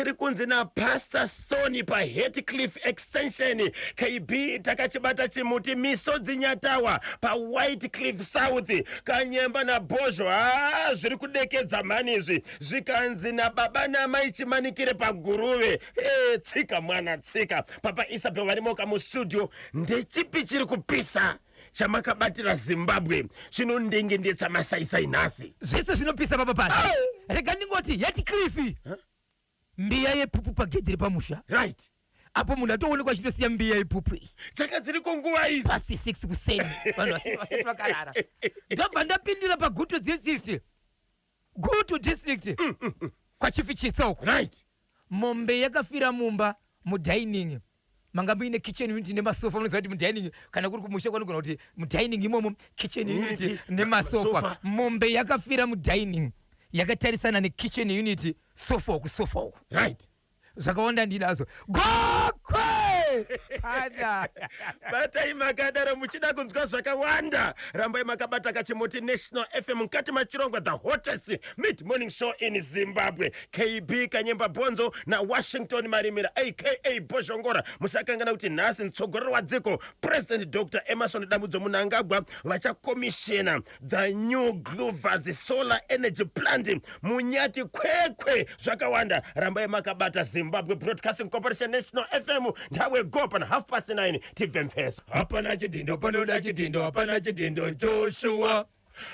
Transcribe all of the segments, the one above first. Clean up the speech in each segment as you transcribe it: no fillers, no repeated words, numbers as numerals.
Tiri kunzi naPastor Sony paHatcliffe Extension KB takachibata chimuti misodzi nyatawa paWhitecliff South Kanyemba naBhozho haa zviri kudekedza mhani izvi zvikanzi nababa namai Chimanikire paGuruve ee tsika mwana tsika Papa Isabel varimoka mustudio ndechipi chiri kupisa chamakabatira Zimbabwe chinondengendetsa masaisai nhasi zvese zvinopisa papa pasi rega ndingoti Hatcliffe huh? Mbiya yepupu pagedhi repamusha. Right. Apo munhu atoonekwa achitosiya mbiya yepupu iyi. Dzanga dziriko nguva idzi. Past 6 kuseni vanhu vasati vasati vakarara. Ndobva ndapindira paGutu district. Gutu district. KwaChief Chitsa uko. Right. Mombe yakafira mumba mudining. Manga muine kitchen unit nemasofa munoziva kuti mudining kana kuri kumusha kwanogona kuti mudining imomo kitchen unit Unit, nemasofa. masofa. Mombe yakafira mudining yakatarisana nekitchen unit sofa uku sofa uku. Right. Zvakawanda ndinazo. Gokwe! Kana. Batai makadaro muchida kunzwa zvakawanda rambai makabata kachimuti National FM mukati machirongwa the hottest mid morning show in Zimbabwe KB Kanyemba Bhonzo naWashington Marimira aka Bhozhongora musakangana kuti nhasi mutsogoreri wadziko President Dr Emmerson Dambudzo Mnangagwa vachakomishena The new Glovers Solar Energy Plant Munyati Kwekwe zvakawanda rambai makabata Zimbabwe Broadcasting Corporation National FM ndawe go pana 9:30 tibve mfeso. Hapana chidhindo panoda chidhindo hapana chidhindo Joshua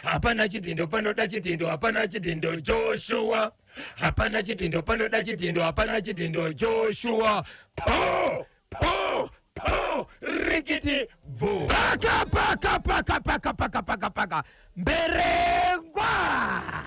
hapana chidhindo panoda chidhindo hapana chidhindo Joshua hapana chidhindo panoda chidhindo hapana chidhindo Joshua po po po rikiti bvu paka paka paka paka paka paka paka mberengwa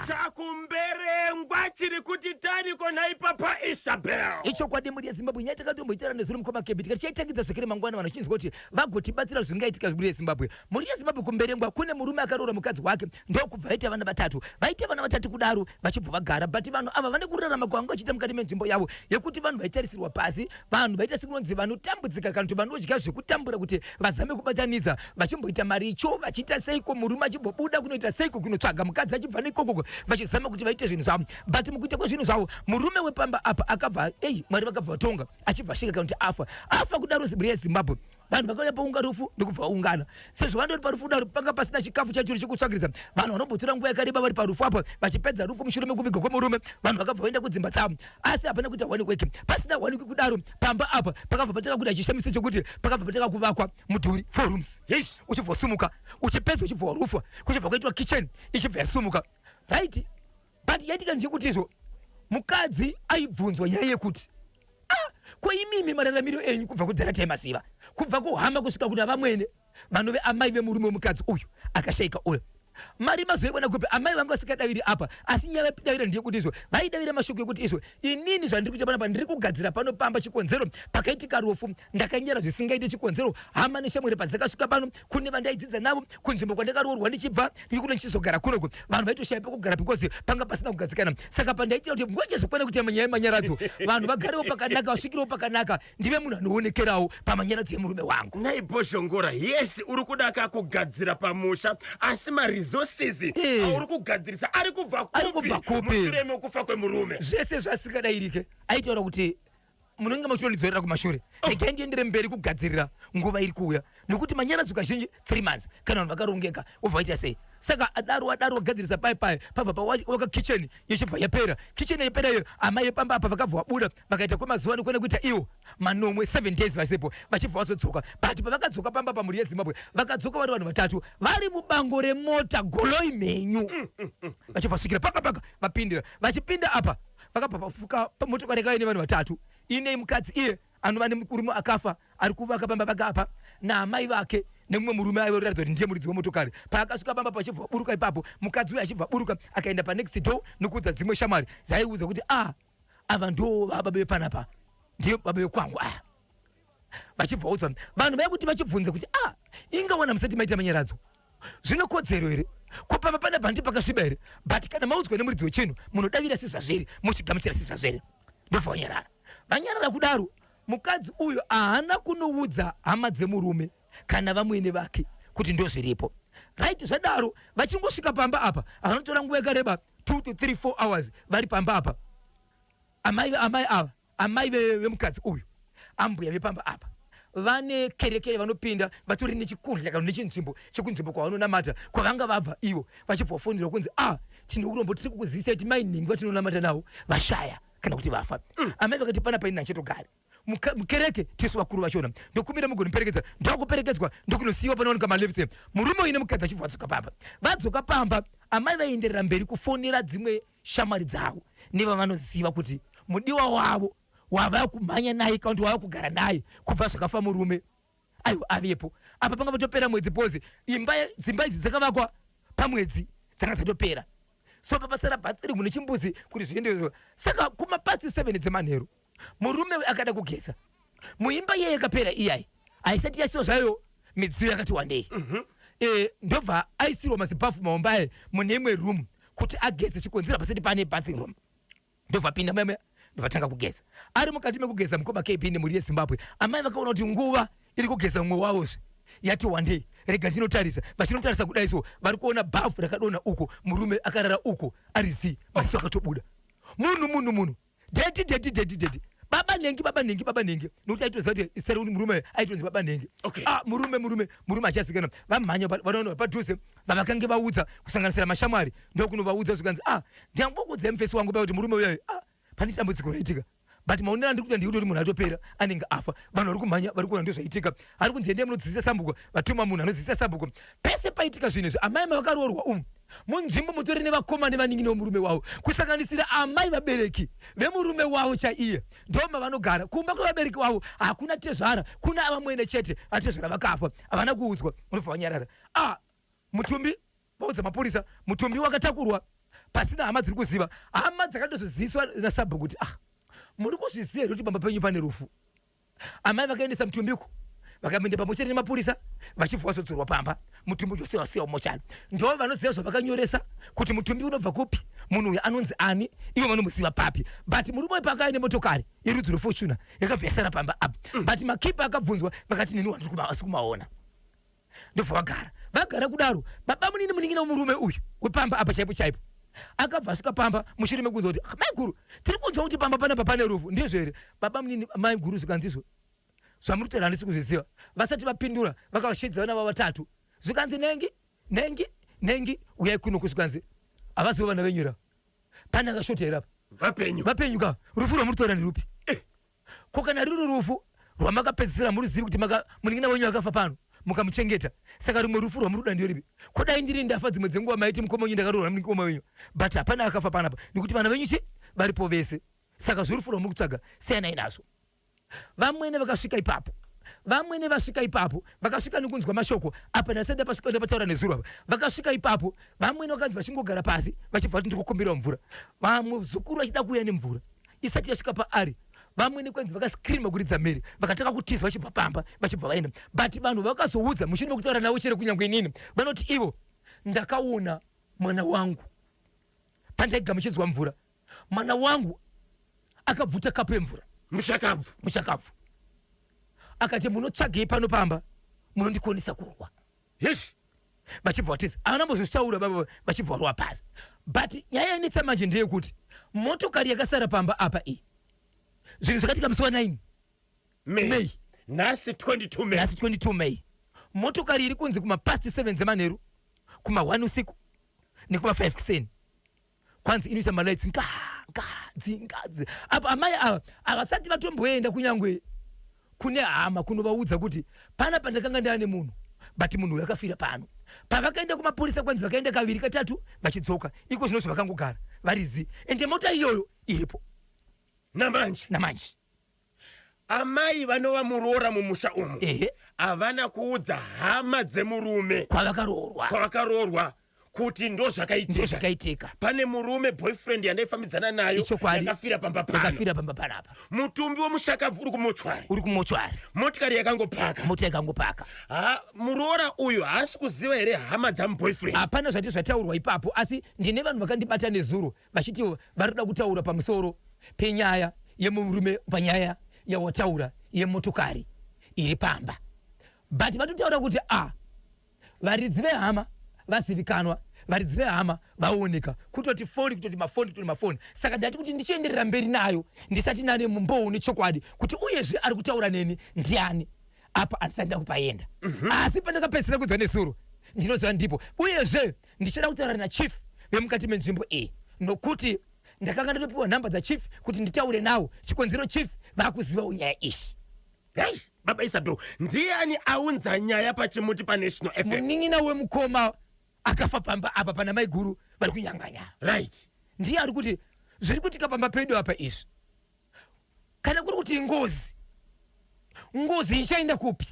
Chakumberengwa chiri kuti tani kona ipapa Isabel. Ichokwadi mhuri yeZimbabwe nyaya takatomboitaura nezuro mukoma Kebhi tikati chaitangidza zvekare mangwana vanhu vachinzwa kuti vagotibatsira zvingaitika mhuri yeZimbabwe. Mhuri yeZimbabwe kumberengwa kune murume akaroora mukadzi wake ndokubva vaita vana vatatu. Vaita vana vatatu kudaro vachibva vagara but vanhu ava vane kurarama kwavanga vachiita mukati menzvimbo yavo yekuti vanhu vaitarisirwa pasi Vanhu vaita sekunonzi vanotambudzika kana kuti vanodya zvekutambura kuti vazame kubatanidza vachimboita maricho vachiita seiko murume achimbobuda kunoita seiko kunotsvaga mukadzi achibva neikokoko vachizama kuti vaite zvinhu zvavo but mukuita kwezvinhu zvavo murume wepamba apa akabva ei mwari vakabva vatonga achibva asvika kana kuti afa afa kudaro ziburi yezimbabwe vanhu vakauya paunga rufu ndokubva vaungana sezvo vandori parufu kudaro panga pasina chikafu chacho chekutsvakiridza vanhu vanombotora nguva yakareba vari parufu apo vachipedza rufu mushure mekuvigwa kwemurume vanhu vakabva vaenda kudzimba dzavo asi hapana kuita one week pasina one week kudaro pamba apa pakabva patanga kuita chishamiso chekuti pakabva patanga kuvakwa mudhuri four rooms Yes. uchibva wasumuka uchipedza uchibva warufwa kuchibva kwaitwa kitchen ichibva yasumuka right but yaitika ndechekuti izvo mukadzi aibvunzwa nyaya yekuti ah, ko imimi mararamiro enyu kubva kudhara taimaziva kubva kuhama kusvika kuna vamwene vanove amai vemurume wemukadzi uyu akashaika uyo mari mazoiwana kupi amai vanga vasikadaviri apa asi nyaya vaidavira ndeyekuti izvo vaidavira mashoko ekuti izvo inini zvandiri kuita panapa ndiri kugadzira pano pamba chikonzero pakaitika rufu ndakanyara zvisingaite chikonzero hama neshamwari padzakasvika pano kune vandaidzidza navo kunzvimbo kwandakaroorwa ndichibva ndiri kuno ndichizogara kunoku vanhu vaitoshaya pekugara because panga pasina kugadzikana saka pandaitira kuti nguva chezokwana kuti nyaya yemanyaradzo vanhu vagarewo pakanaka vasvikirewo pakanaka ndive munhu anoonekerawo pamanyaradzo yemurume wangu Nhai Bhozhongora, yes uri kuda ka kugadzira pamusha asi maresources Eh. auri kugadzirisa ari kubva Ari kubva kupi kupi? mushure mekufa kwemurume? Zvese zvaasingadairike aitaura kuti munenge muchitondidzorera kumashure regai ndiendere mberi kugadzirira nguva iri kuuya nekuti manyaradzo kazhinji 3 months kana vanhu vakarongeka wobva vaita sei saka adaro adaro wagadzirisa paye paye pabva pawaka kitchen yechibva yapera kitchen yapera iyo amai yepamba apa vakabva vabuda vakaita kwemazuva anokuenda kuita iwo manomwe 7 days vasipo vachibva vazodzoka but pavakadzoka pamba pamhuri yezimbabwe vakadzoka vari vanhu vatatu vari mubango remota goloi mhenyu vachibva svikira paka paka vapindira vachipinda apa vakabva vafuka motokari yakauya nevanhu vatatu inei mukadzi iye anova nemurume akafa ari kuvaka pamba pake apa naamai vake nemumwe murume aive kuratidza kuti ndiye muridzi wemotokari paakasvika pamba pachibva buruka ipapo mukadzi uyo achibva buruka akaenda panext door nokuudza dzimwe shamwari dzaiudza kuti a ah, ava ndo vababa vepanapa ndiyo baba vekwangu aya vachibva udzwa vanhu vaya kuti vachibvunza kuti a ah, ingawana musati maita manyaradzo zvino kodzero here ko pamba pane bhandi pakasviba here but kana maudzwa nemuridzi wechinhu munodavira sezvazviri mochigamuchira sezvazviri ndobva vanyarara vanyarara kudaro mukadzi uyu haana kunoudza hama dzemurume kana vamwene vake kuti ndozviripo right zvadaro vachingosvika pamba apa vanotora nguva yakareba 2 to 3 4 hours vari pamba apa. Amai amai ava amai vemukadzi uyu ambuya vepamba apa vane kereke yavanopinda vatori nechikundla kana nechinzvimbo chekunzvimbo kwavanonamata kwavanga vabva ivo vachibva vafonderwa kunzi a ah, tine urombo tiri kukuzivisai kuti mai nhingi vatinonamata navo vashaya kana kuti vafa mm. Amai vakati pana paini nachetogari mukereke tisu vakuru vachona ndokumbira mugoniperekedza ndokuperekedzwa ndokunosiyiwa panowanika malevise murume uine mukadzi achibva vadzoka pamba vadzoka pamba amai vaienderera mberi kufonera dzimwe shamwari dzavo nevavanoziva kuti mudiwa wavo wava kumhanya naye kana kuti wava kugara naye kubva zvakafa murume aiwa avepo apa panga patopera mwedzi bhozi imba dzimba idzi dzakavakwa pamwedzi dzanga dzatopera so papasara bathroom nechimbuzi kuti zviende saka kumapasi 7 dzemanheru murume uyu akada kugeza muimba iye yakapera iyai haisati yasiwa zvayo midziyo yakati wandei mm -hmm. E, ndobva aisirwa mazibhafu mahombe aye mune imwe room kuti ageze chikonzero pasati pane bathing room ndobva pinda meme ndobva kugeza ari mukati mekugeza mukoma kb nemhuri yezimbabwe amai vakaona kuti nguva iri kugeza mumwe wavozve yati wandei rega ndinotarisa vachinotarisa kudai so vari kuona bhafu rakadonha uko murume akarara uko ari zii maziso akatobuda munhu munhu munhu Daddy, daddy, daddy, daddy. Baba nhengi, baba nhengi, baba nhengi. Nokuti aitoziva kuti zita rekuti murume aitonzi baba nhengi. Okay. Ah, murume, murume, murume achasikana. Vamhanya vanoona padhuze vavakange vaudza kusanganisira mashamwari ndokunovaudza zvikanzi ah, ndambokuudzai mufesi wangu paya kuti murume uyayo ah, pane dambudziko raitika. But maonero andiri kuita ndikuti munhu atopera anenge afa. Vanhu vari kumhanya vari kuona ndozvaitika. Ari kunzi endai munodzidzisa sambuko, vatuma munhu anodzidzisa sambuko. Pese paitika zvinhu izvi amai mavakaroorwa umu munzvimbo mutori nevakoma nevanin'ina vemurume wavo kusanganisira amai vabereki vemurume wavo chaiye ndomavanogara kumba kwevabereki wavo hakuna tezvara kuna avamwene chete vatezvara vakafa havana kuudzwa unobva wanyarara ah mutumbi vaudza mapurisa mutumbi wakatakurwa pasina hama dziri kuziva hama dzakatozoziviswa nasabhuku kuti ah muri kuzviziva here kuti pamba penyu pane rufu Amai vakaendesa mutumbi uku vakapinda pamwe chete nemapurisa vachibva vazodzorwa pamba mutumbi ucho wasiya mumochari ndo vanoziva zvavakanyoresa kuti mutumbi unobva kupi munhu uyu anonzi ani ivo vanomuziva papi but murume uyu paakauya nemotokari yerudzi rwefortuner yakabva yasara pamba apa mm. But makipa akabvunzwa vakati neni wandiri kumaona ndobva vagara vagara kudaro baba munini munin'ina wemurume uyu wepamba apa chaipo chaipo akabva asvika pamba mushure mekunzwa kuti ah, maiguru tiri kunzwa kuti pamba panapa pane rufu ndizvo here baba munini maiguru zvikanzizvo zvamuri kutaura handisi kuzviziva vasati vapindura vakavashedza vana vavo vatatu zvikanzi nengi nengi nengi uyai kuno kuzvikanzi havazivo vana venyu ra pane akashota here apa vapenyu vapenyu ka rufu rwamuri kutaura nderupi eh. Ko kana ruri rufu rwamakapedzisira muruzivi kuti maka munin'ina wenyu akafa pano mukamuchengeta saka rumwe rufu rwamuri kuda nderipi ko dai ndiri ndafa dzimwe dzenguva maiti mukoma wenyu ndakaroorwa nemukoma wenyu but hapana akafa panapa nekuti vana venyu chi varipo vese saka zverufu rwamuri kutsvaga siyanai nazvo vamwene vakasvika ipapo vamwene vasvika ipapo vakasvika nekunzwa mashoko apa ndasati ndapasvika ndapataura nezuro apa vakasvika ipapo vamwene vakanzi vachingogara pasi vachibva vati ndikukumbirawo mvura vamwe zukuru vachida kuuya nemvura isati yasvika paari vamwene kwanzi vakascreama kuridza mhere vakatanga kutiza vachibva pamba vachibva vaenda but vanhu vakazoudza mushure mekutaura navo chere kunyange inini vanoti ivo ndakaona mwana wangu pandaigamuchidzwa mvura mwana wangu akabvuta kapu yemvura mushakabvu mushakabvu akati munotsvagei pano pamba munondikonesa kurwa yes vachibva vatiza havana mbozvitaura baba vachibva varova pasi but nyaya yanetsa manje ndeyekuti motokari yakasara pamba apa iyi zvinhu zvakatika musi wa 9 May nhasi 22 May nhasi 22 May motokari iri kunzi kuma past 7 dzemanheru kuma 1 usiku nekuma 5 kuseni kwanzi inoita malights nga nga dzi nga dzi apa amai ava havasati vatomboenda kunyangwe kune hama kunovaudza kuti pana pandakanga ndaane munhu but munhu uyu akafira pano pavakaenda kumapurisa kwanzi vakaenda kaviri katatu vachidzoka iko zvino zvavakangogara vari zi ende mota iyoyo iripo namanje namanje Amai vanova muroora mumusha umu Ehe. havana kuudza hama dzemurume kwavakaroorwa kwavakaroorwa kuti ndozvakaitika. Ndozvakaitika. Pane murume boyfriend yandaifambidzana nayo Ichokwadi. yakafira pamba pano. Yakafira pamba panapa. Mutumbi wemushakabvu uri kumochwari. Uri kumochwari. Motikari yakangopaka. Mota yakangopaka. Ha, muroora uyu haasi kuziva here hama dzamuboyfriend? Hapana zvati zvataurwa ipapo asi ndine vanhu vakandibata nezuro vachiti vari kuda kutaura pamusoro penyaya yemurume panyaya yawataura yemotokari iri pamba but vatotaura kuti a ah, varidzi vehama vazivikanwa. Varidzi vehama vaoneka kutoti foni, kutoti mafoni, kutoti mafoni. Saka ndati kuti ndichienderera mberi nayo ndisati nane mumbowo nechokwadi kuti uyezve ari kutaura neni ndiani apa handisati ndakupaenda. Asi pandakapedzisira kunzwa nezuro ndinoziva ndipo. Uyezve ndichada kutaura nachief vemukati menzvimbo iyi nokuti ndakanga ndatopiwa nhamba dzachief kuti nditaure nawo. Chikonzero chief vakuzivawo nyaya iyi. Hei, baba Isabel, ndiani aunza nyaya pachimuti paNational FM? Munin'ina wemukoma akafa pamba apa pana maiguru vari kunyanganya. Ndiye ari kuti zviri kuitika pamba pedu apa izvi. Kana kuri kuti ingozi, ngozi ichaenda kupi?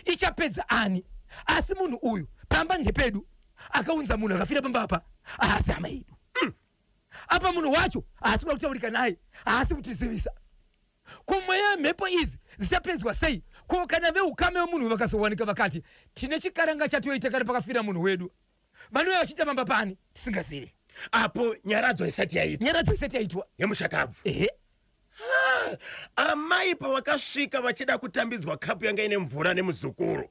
Ichapedza ani? Asi munhu uyu pamba ndepedu, akaunza munhu akafira pamba apa haasi hama yedu. Apa munhu wacho haasi kuda kutaurika naye, haasi kutizivisa. Ko mweya yemhepo idzi dzichapedzwa sei? Ko kana veukama vemunhu vakazowanika vakati tine chikaranga chatoita kana pakafira munhu wedu, vanouya vachiita pamba pani tisingazivi? Apo nyaradzo isati yaitwa. Nyaradzo isati yaitwa. Yemushakabvu. Ehe. Amai pavakasvika vachida kutambidzwa kapu yanga ine mvura nemuzukuru,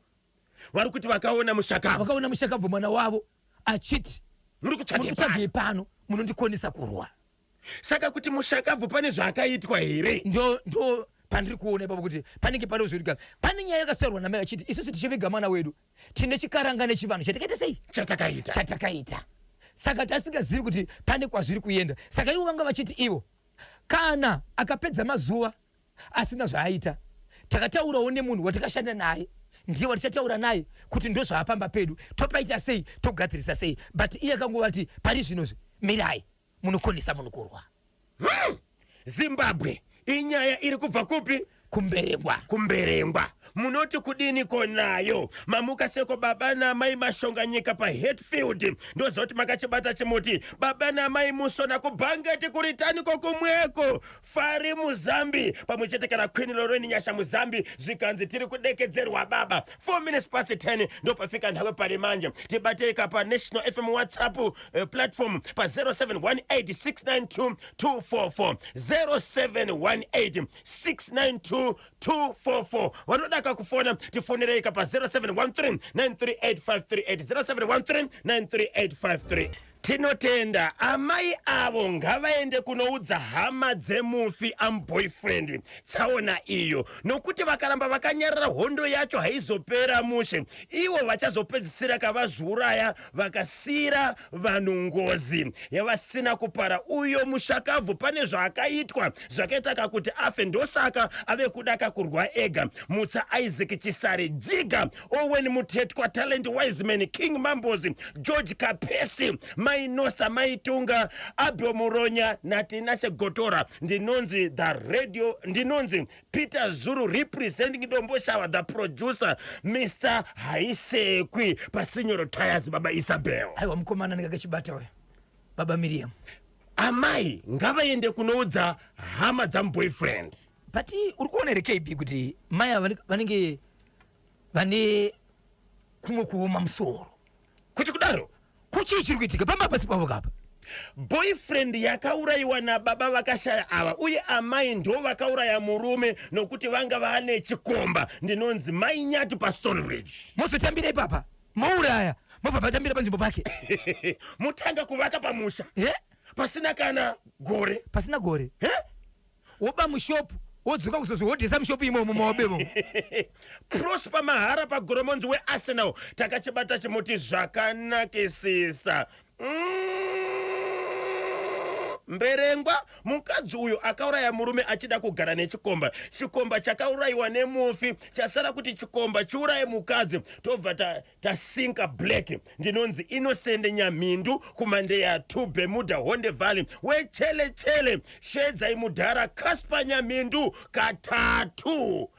vari kuti vakaona mushakabvu. Vakaona mushakabvu mwana wavo achiti muri kutsvagei pano? Pano munondikonesa kurwa. Saka kuti mushakabvu pane zvaakaitwa here? Ndo pandiri kuona ipapo kuti panenge pane zvoitika. Pane nyaya yakataurwa namai vachiti isusu tichiviga mwana wedu tine chikaranga nechivanhu chatakaita sei? Chatakaita. Chatakaita. Saka tasingazivi kuti pane kwazviri kuenda. Saka ivo vanga vachiti ivo kana akapedza mazuva asina zvaaita, takataurawo nemunhu watakashanda naye, ndiye watichataura naye kuti ndozvaapamba pedu, topaita sei, togadzirisa sei. But iye akangovati pari zvinozvi mirai, munokonesa munhu kurwa. Zimbabwe inyaya iri kubva kupi? Kumberengwa. Kumberengwa. Munoti kudiniko nayo? Mamuka seko baba namai Mashonganyika paHatfield. Ndoziva kuti makachibata chimuti. Baba namai Musona kuBhangeti kuritani kokumweko. Fari Muzambi pamwe chete kana Queen Lorraine Nyasha Muzambi, zvikanzi tiri kudekedzerwa baba. 4 minutes past 10 ndopafika nhawe pari manje. Tibatei pa National FM WhatsApp platform pa 0718692244, 0718692244. Vanodaka kufona tifonerei pa 0713938538, 0713938538. Tinotenda. Amai avo ngavaende kunoudza hama dzemufi amuboyfriend tsaona iyo, nokuti vakaramba vakanyarara hondo yacho haizopera mushe. Ivo vachazopedzisira kavazviuraya vakasiira vanhu ngozi yavasina kupara. Uyo mushakabvu pane zvaakaitwa zvakaita kakuti afe, ndosaka ave kuda kakurwa ega. Mutsa Isaac Chisare Jiga, Owen Mutetwa, Talent Wiseman, King Mambos, George Kapesi, Mai Nosa, Mai Tunga, Abel Muronya naTinashe Gotora. Ndinonzi the radio, ndinonzi Peter Zulu representing Domboshava, the producer Mr Haisekwi paSinyoro Tires. Baba Isabel. Aiwa, mukomana ndikakachibata uyo, baba Miriam. Amai ngavaende kunoudza hama dzamuboyfriend. But uri kuona here KB kuti mai ava vanenge vane kumwe kuoma musoro? Kuti kudaro? Kuchii chiri kuitika pamba pasi pavo kapa? Boyfriend yakaurayiwa nababa vakashaya ava, uye amai ndo vakauraya murume nokuti vanga vane chikomba. Ndinonzi Mai Nyati paStone Ridge. Mozotambira ipapa, mouraya, mobva matambira panzvimbo pake. Mutanga kuvaka pamusha pasina kana gore. Pasina gore. Woba mushopu, wodzoka kuzozvihodhesa mushopu imomo mawabemo. Prosper Mahara paGoromonzi weArsenal, takachibata chimuti zvakanakisisa. Mberengwa, mukadzi uyu akauraya murume achida kugara nechikomba. Chikomba chakaurayiwa nemufi, chasara kuti chikomba chiuraye mukadzi. Tobva tasinka black. Ndinonzi Innocent Nyamhindu kuMandeya 2 Bermuda Honde Valley wechele chele. Shedzai mudhara Casper Nyamhindu katatu.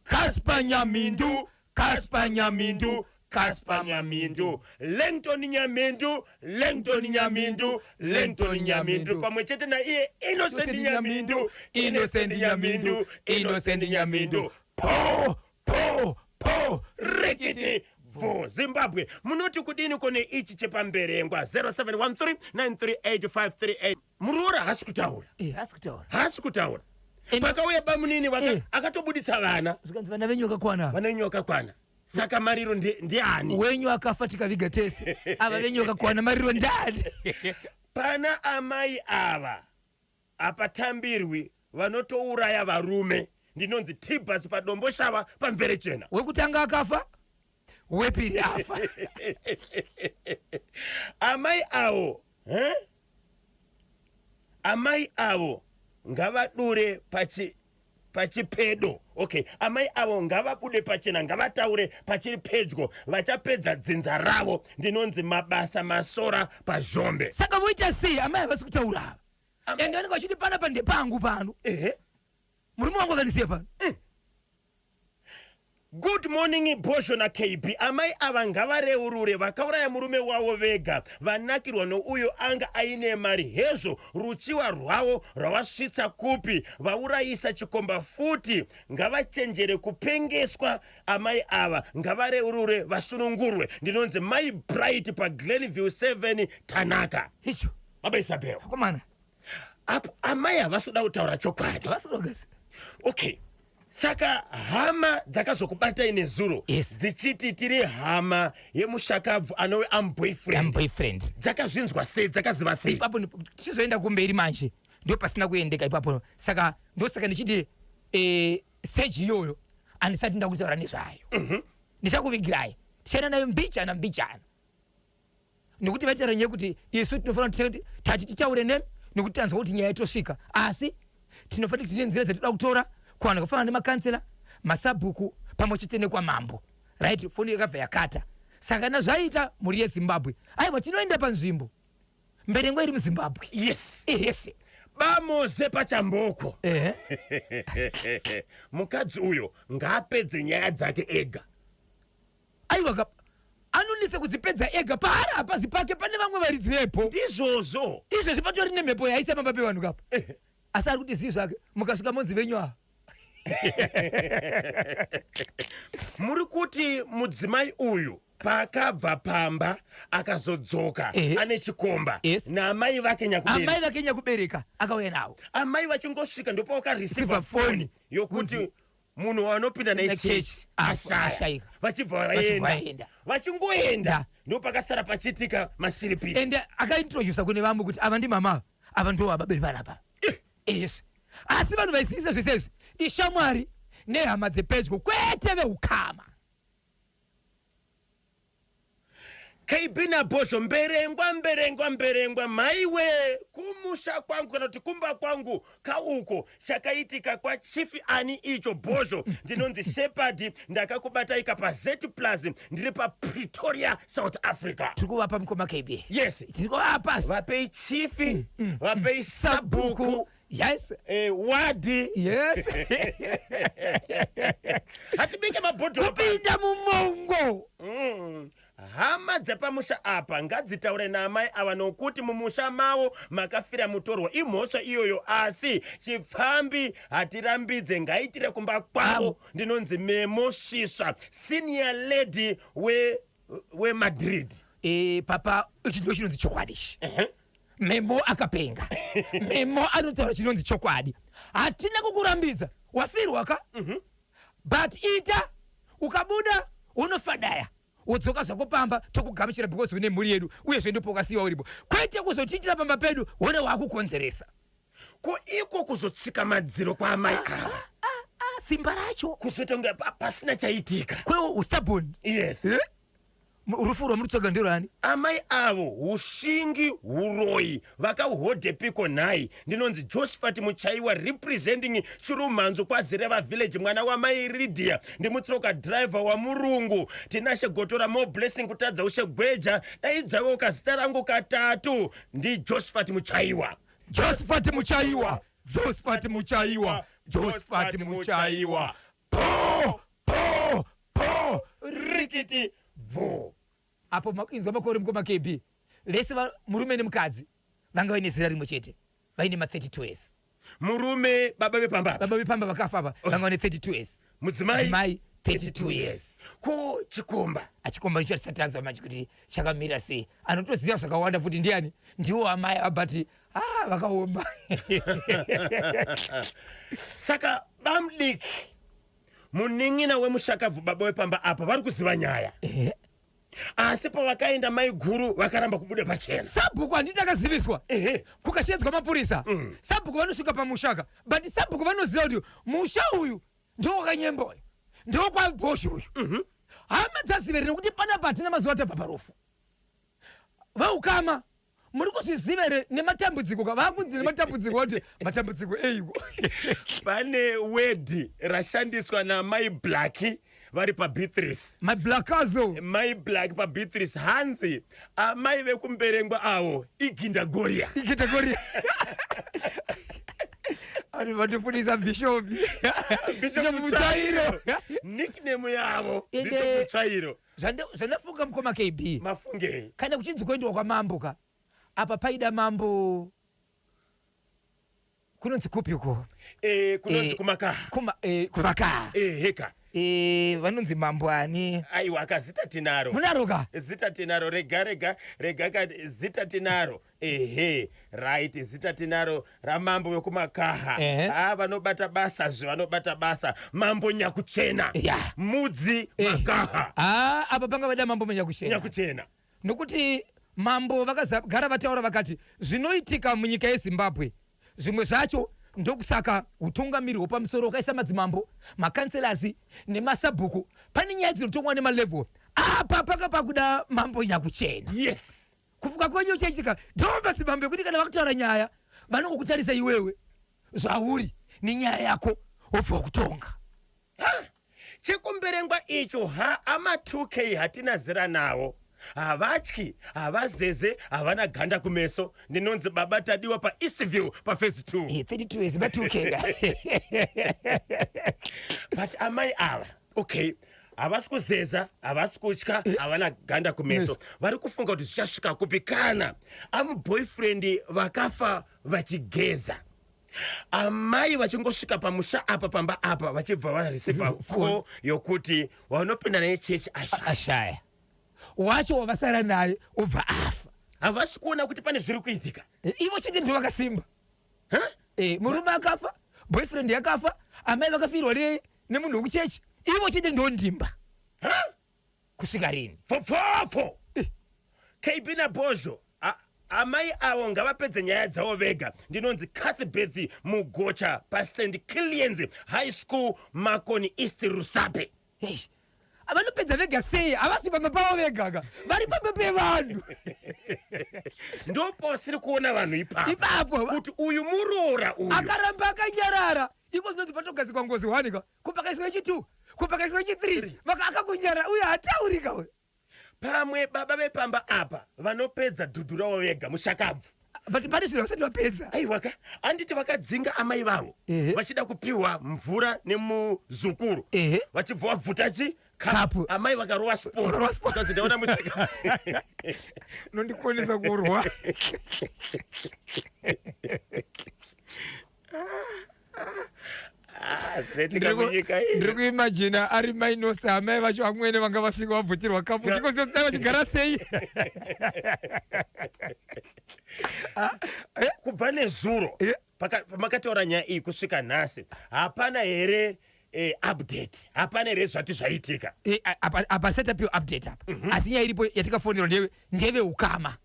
Casper Nyamhindu, Casper Nyamhindu, Casper Nyamhindu, Langton Nyamhindu, Langton Nyamhindu, Langton Nyamhindu pamwe chete naiye Innocent Nyamhindu, Innocent Nyamhindu, Innocent Nyamhindu. Po po po, rikiti bvo. Zimbabwe, munoti kudini kone ichi chepamberengwa? 0713938538. Muroora haasi kutaura. Haasi kutaura. Haasi kutaura. Pakauya bamunini akatobuditsa vana. Zvikanzi vana venyu vakakwana. Vana venyu vakakwana. Saka mariro ndiani? Wenyu akafa tikaviga tese, ava venyu vakakwana, mariro ndani? Pana amai ava hapatambirwi, vanotouraya varume. Ndinonzi Tibas paDomboshava paMverechena. Wekutanga akafa, wepiri afa. Amai avo, eh? Amai avo ngavadure pachi pachipedo. Okay, amai avo ngavabude pachena, ngavataure pachiri pedyo, vachapedza dzinza ravo. Ndinonzi Mabasa Masora paZhombe. Saka voita sei? Amai havasi kutaura ava. Ende vanenge vachiti panapa ndepangu pano. Murume wangu akandisiya pano. Good morning Bhozho na KB. Amai ava ngavareurure vakauraya murume wavo vega vanakirwa nouyo anga aine mari hezvo ruchiwa rwavo rwavasvitsa kupi vaurayisa chikomba futi ngavachenjere kupengeswa amai ava ngavareurure vasunungurwe. Ndinonzi Mai Bright pa Glenview 7 Tanaka. Icho. Baba Isabel. Akomana. Apo amai havasi kuda kutaura chokwadi. Havasi kuda kugadzira. Okay. Saka hama dzakazokubatai nezuro Yes. dzichiti tiri hama yemushakabvu anove am boyfriend. Am boyfriend. Dzakazvinzwa sei? Dzakaziva sei? Ipapo tichizoenda kumberi manje ndo pasina kuendeka ipapo. Saka ndosaka ndichiti seji iyoyo handisati ndakutaura nezvayo. Ndichakuvigirai. Tichaenda nayo mbichana mbichana. Nekuti vaitaura nyaya yekuti isu tinofanira kuti tati titaure nemi nekuti tanzwa kuti nyaya yatosvika, asi tinofanira kuti tine nzira dzatinoda kutora kuvanhu vakafanana nemakansela, masabhuku pamwe chete nekwamambo. Right, foni yakabva yakata. Saka kana zvaita mhuri yeZimbabwe, aiwa tinoenda panzvimbo. Mberengwa iri muZimbabwe. Yes. Yes. Bamoze pachamboko. Mukadzi uyo ngaapedze nyaya dzake ega. Aiwa ka anonetsa kudzipedza ega paari hapazi pake pane vamwe varidzi vepo. Ndizvozvo. Izvezvi patori nemhepo yaisa pamba pevanhu kapa. Asi ari kuti zii zvake mukasvika monzi venyu ava. Muri kuti mudzimai uyu paakabva pamba akazodzoka ane chikomba naamai vake nyakubereka. Amai vake nyakubereka akauya navo. Amai vachingosvika ndopavakareceiver phone yokuti munhu wavanopinda naye chechi ashaya, vachibva vaenda. Vachingoenda ndopakasara pachiitika mashiripiti. Ende akaintrodusa kune vamwe kuti ava ndimama, ava ndo vababe vanapa. Yes. Asi vanhu vaisiyisa zvese izvi ishamwari nehama dzepedyo kwete veukama. KB naBhozho Mberengwa Mberengwa Mberengwa mhaiwe kumusha kwangu kana kuti kumba kwangu kauko chakaitika kwaChief ani icho Bhozho ndinonzi Shepherd ndakakubataika paZ plus ndiri paPretoria South Africa. Tiri kuvapa mukoma KB. Yes. Tiri kuvapa. Vapei chief, vapei sabhuku. Yes. Wadi. Yes. Hatibike mabhodhoro. Kupinda mumongo. Hama dzepamusha apa ngadzitaure naamai ava nokuti mumusha mavo makafira mutorwa imhosva iyoyo asi chipfambi hatirambidze ngaitire kumba kwavo. Ndinonzi Memo Svisva senior lady weMadrid. Papa ichi ndo chinonzi chokwadi ichi. Memo akapenga. Memo anotaura chinonzi chokwadi. Hatina kukurambidza wafirwa ka? But ita ukabuda unofadaya wodzoka zvako pamba tokugamuchira because une mhuri yedu uyezve ndipo ukasiyiwa uripo, kwete kuzotiitira pamba pedu wona wakukonzeresa. Ko iko kuzotsika madziro kwaamai ava? Simba racho kuzoita kunge pasina chaitika. Kwewo ustubborn. Yes. Rufu rwamuri kutsvaga nderwani? Amai avo hushingi huroyi vakauhodhepiko nhai. Ndinonzi Josephat Muchaiwa representing Chirumhanzu kwaZireva village mwana wamai Lydia ndimutsoka driver wamurungu Tinashe Gotora more blessing kutadza ushe gweja daidzaiwo kazita rangu katatu ndi Josephat Muchaiwa. Josephat Muchaiwa, Josephat Muchaiwa, Josephat Muchaiwa. Po po po rikiti bvo. Apo makuinzwa makore mukoma KB vese murume nemukadzi vanga vaine zera rimwe chete vaine ma 32 years. Murume baba vepamba. Baba vepamba vakafa ava vanga vane 32 years. Mudzimai Mudzimai 32 years. Ko chikomba? Achikomba icho tisati tanzwa manje kuti chakamira sei. Anotoziva zvakawanda futi ndiani? Ndiwo amai ava but vakaoma. Saka bamudiki. Munin'ina wemushakabvu baba wepamba apa vari kuziva nyaya. Ehe. Asi pavakaenda mai guru vakaramba kubuda pachena. Sabhuku handiti akaziviswa. Ehe. Kukashedzwa mapurisa. Sabhuku vanosvika pamushaka but sabhuku vanoziva kuti musha uyu ndowakanyemba uyu ndokwabhosho uyu. Hama dzazive nekuti panapa hatina mazuva tabva parufu. Vaukama muri kuzviziva here nematambudziko ka vakunzi nematambudziko vati matambudziko eiko. Pane wedhi rashandiswa namai Blackie vari paBeatrice. My Blackazo. Mai Black paBeatrice hanzi amai vekumberengwa avo igindagoria. Igindagoria. Ari vatoputisa Bishop. Bishop Mutsvairo. Nickname yavo Bishop Mutsvairo. Zvandafunga mukoma KB. Mafungei? Kana kuchinzi kuendiwa kwamambo ka. Apa paida mambo kunonzi kupi uko? Kunonzi kumakaha. Kumakaha. Heka. Vanonzi mambo ani? Aiwa, akazita tinaro. Munaro ka? Zita tinaro, rega rega rega ka zita tinaro. Ehe, right, zita tinaro ramambo vekumakaha. Ah, vanobata basa zve, vanobata basa. Mambo Nyakuchena. Mudzi Makaha. Ah, apa panga vada mambo Nyakuchena. Nyakuchena. Nokuti mambo vakagara vataura vakati zvinoitika munyika yeZimbabwe zvimwe zvacho ndokusaka hutungamiri hwepamusoro wakaisa madzimambo, makanselasi nemasabhuku. Pane nyaya dzinotongwa nemalevel. Apa panga pakuda mambo Nyakuchena. Yes. Kufuka kwenyu uchaitika ndo madzimambo ekuti kana vakutaura nyaya vanongokutarisa iwewe zvauri nenyaya yako wobva wakutonga. Ha! Chekumberengwa icho ha ama 2K hatina zera nawo. Havatyi, havazeze, havana ganda kumeso. Ndinonzi Baba Tadiwa pa Eastview pa phase 2. 32 years ba 2K ka. But amai ava, okay, havasi kuzeza, havasi kutya, havana ganda kumeso. Vari kufunga kuti zvichasvika kupi kana amu boyfriend vakafa vachigeza. Amai vachingosvika pamusha apa pamba apa vachibva vareceiva call yokuti vanopinda naye chechi ashaya. Ashaya. Wacho wavasara naye obva afa. Havasi kuona kuti pane zviri kuitika. Ivo chete ndivo vakasimba. Huh? Murume akafa, boyfriend yakafa, amai vakafirwa nemunhu wekuchechi. Ivo chete ndivo ndimba. Huh? Kusvika rini? Pfopfopfo. KB naBhozho, amai avo ngavapedze nyaya dzavo vega. Ndinonzi Cuthbert Mugocha paSt Killians High School, Makoni East, Rusape. Hey, vanopedza vega sei? Havasi pamba pavo vega ka, vari pamba pevanhu. Ndopawasiri kuona vanhu ipapo. Ipapo. Kuti uyu muroora uyu. Akaramba akanyarara. Iko zvinonzi patogadzikwa ngozi 1 ka, kupakaiswa yechi2, kupakaiswa yechi3, vaka akakunyarara uyu haatauri ka uyu. Pamwe baba vepamba apa vanopedza dhudhu ravo vega mushakabvu. But pane zvinhu vasati vapedza. Aiwa ka, anditi vakadzinga amai vavo vachida kupiwa mvura nemuzukuru. Vachibva vabvuta chi kapu. Amai vakarova sport. Vakarova sport. Zvikanzi ndaona musika. Nondikonesa kurwa. Ah, zvinoitika munyika iyi. Ndiri kuimagina ari mainosta amai vacho amwene vanga vasvika vabvutirwa kapu. Ndiko dai vachigara sei? Kubva nezuro pamakataura nyaya iyi kusvika nhasi hapana here update? Hapana here zvati zvaitika? Apa setup yo update apa. Asi nyaya iripo yatikafonerwa ndeve ukama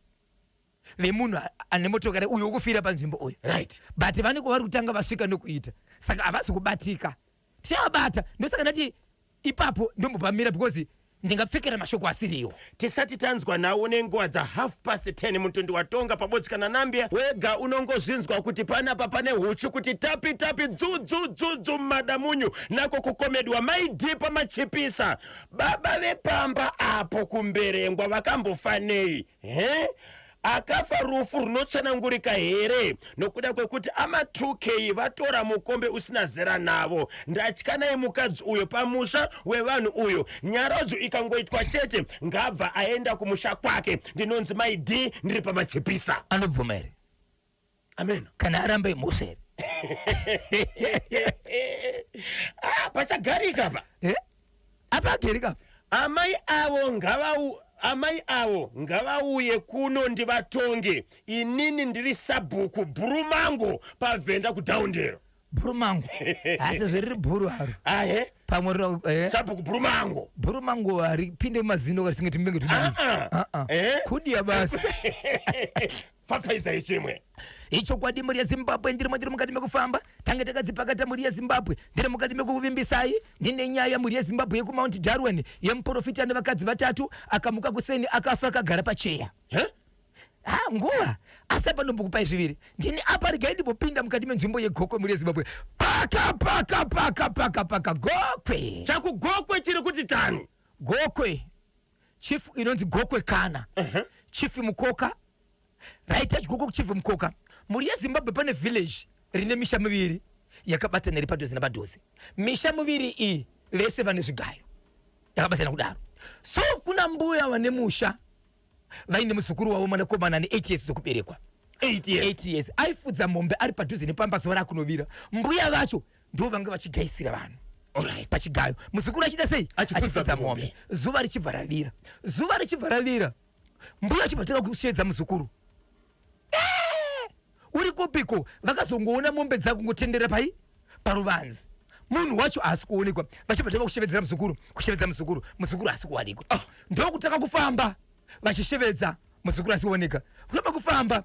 vemunhu ane motokari uyo wokufira panzvimbo uyu. But vanenge vari kutanga vasvika nokuita. Saka havasi kubatika. Tichavabata. Ndosaka ndati ipapo ndombopamira because ndingapfekera mashoko asiriwo. Tisati tanzwa nhau nenguva dza 10:30 mutundi watonga pabodzi kana Nambia wega unongozvinzwa kuti panapa pane huchu kuti tapi tapi dzu dzu dzu dzu madamunyu nako kukomedwa maidhipa machipisa baba vepamba apo kumberengwa vakambofa nei he akafa rufu runotsanangurika here nokuda kwekuti ama 2K vatora mukombe usina zera navo. Ndatya naye mukadzi uyo pamusha wevanhu uyo. Nyaradzo ikangoitwa chete ngabva aenda kumusha kwake. Ndinonzi Mai D ndiri pamachipisa. Anobvuma here? Amen. Kana aramba imhosva here? Pachagarika apa. Apa agarika apa. Amai avo ngavau amai avo ngavauye kuno ndivatonge. Inini ndiri sabhuku Bhurumango paVhenda kuDowndale. Bhurumango asi zveriri bhuru haro. Ahe. Pamwe rino eh. Sabhuku bhurumango. Bhurumango haripinde mumazino karisinge timbenge Ah, ah. Ah, ah. Eh? Kudya basi. Pfapfaidzai chimwe. Ichokwadi mhuri yeZimbabwe ndirimo ndiri mukati mekufamba tange takadzipakata mhuri yeZimbabwe ndiri mukati mekukuvimbisai ndine nyaya mhuri yeZimbabwe yekuMount Darwin yemuporofita nevakadzi vatatu akamuka kuseni akafa akagara pacheya. Huh? Ha nguva asi apa ndombokupai zviviri ndini apa regai ndimbopinda mukati menzvimbo yegokwe mhuri yeZimbabwe paka paka paka paka paka gokwe. Chakugokwe chiri kuti tani. Gokwe chief inonzi gokwe kana chief mukoka raita chigoko kuchief mukoka mhuri yezimbabwe pane village rine misha miviri yakabatana iri padhuze napadhuze misha miviri iyi vese vane zvigayo yakabatana kudaro so kuna mbuya vane musha vaine muzukuru wavo mwanakomana ane 8 years dzokuberekwa 8 years. 8 years aifudza mombe ari padhuze nepamba zuva rakunovira mbuya vacho ndo vanga vachigaisira vanhu Alright. pachigayo muzukuru achiita sei Achifudza achifudza mombe. mombe zuva richibva ravira zuva richibva ravira mbuya achibva tanga kusheedza muzukuru Eh, uri kupiko vakazongoona mombe dzakungotendera pai paruvanzi munhu wacho haasi kuonekwa vachibva tanga kushevedzera muzukuru kushevedza muzukuru muzukuru haasi kuwanikwa oh, ndokutanga kufamba vachishevedza muzukuru asi kuoneka kutamba kufamba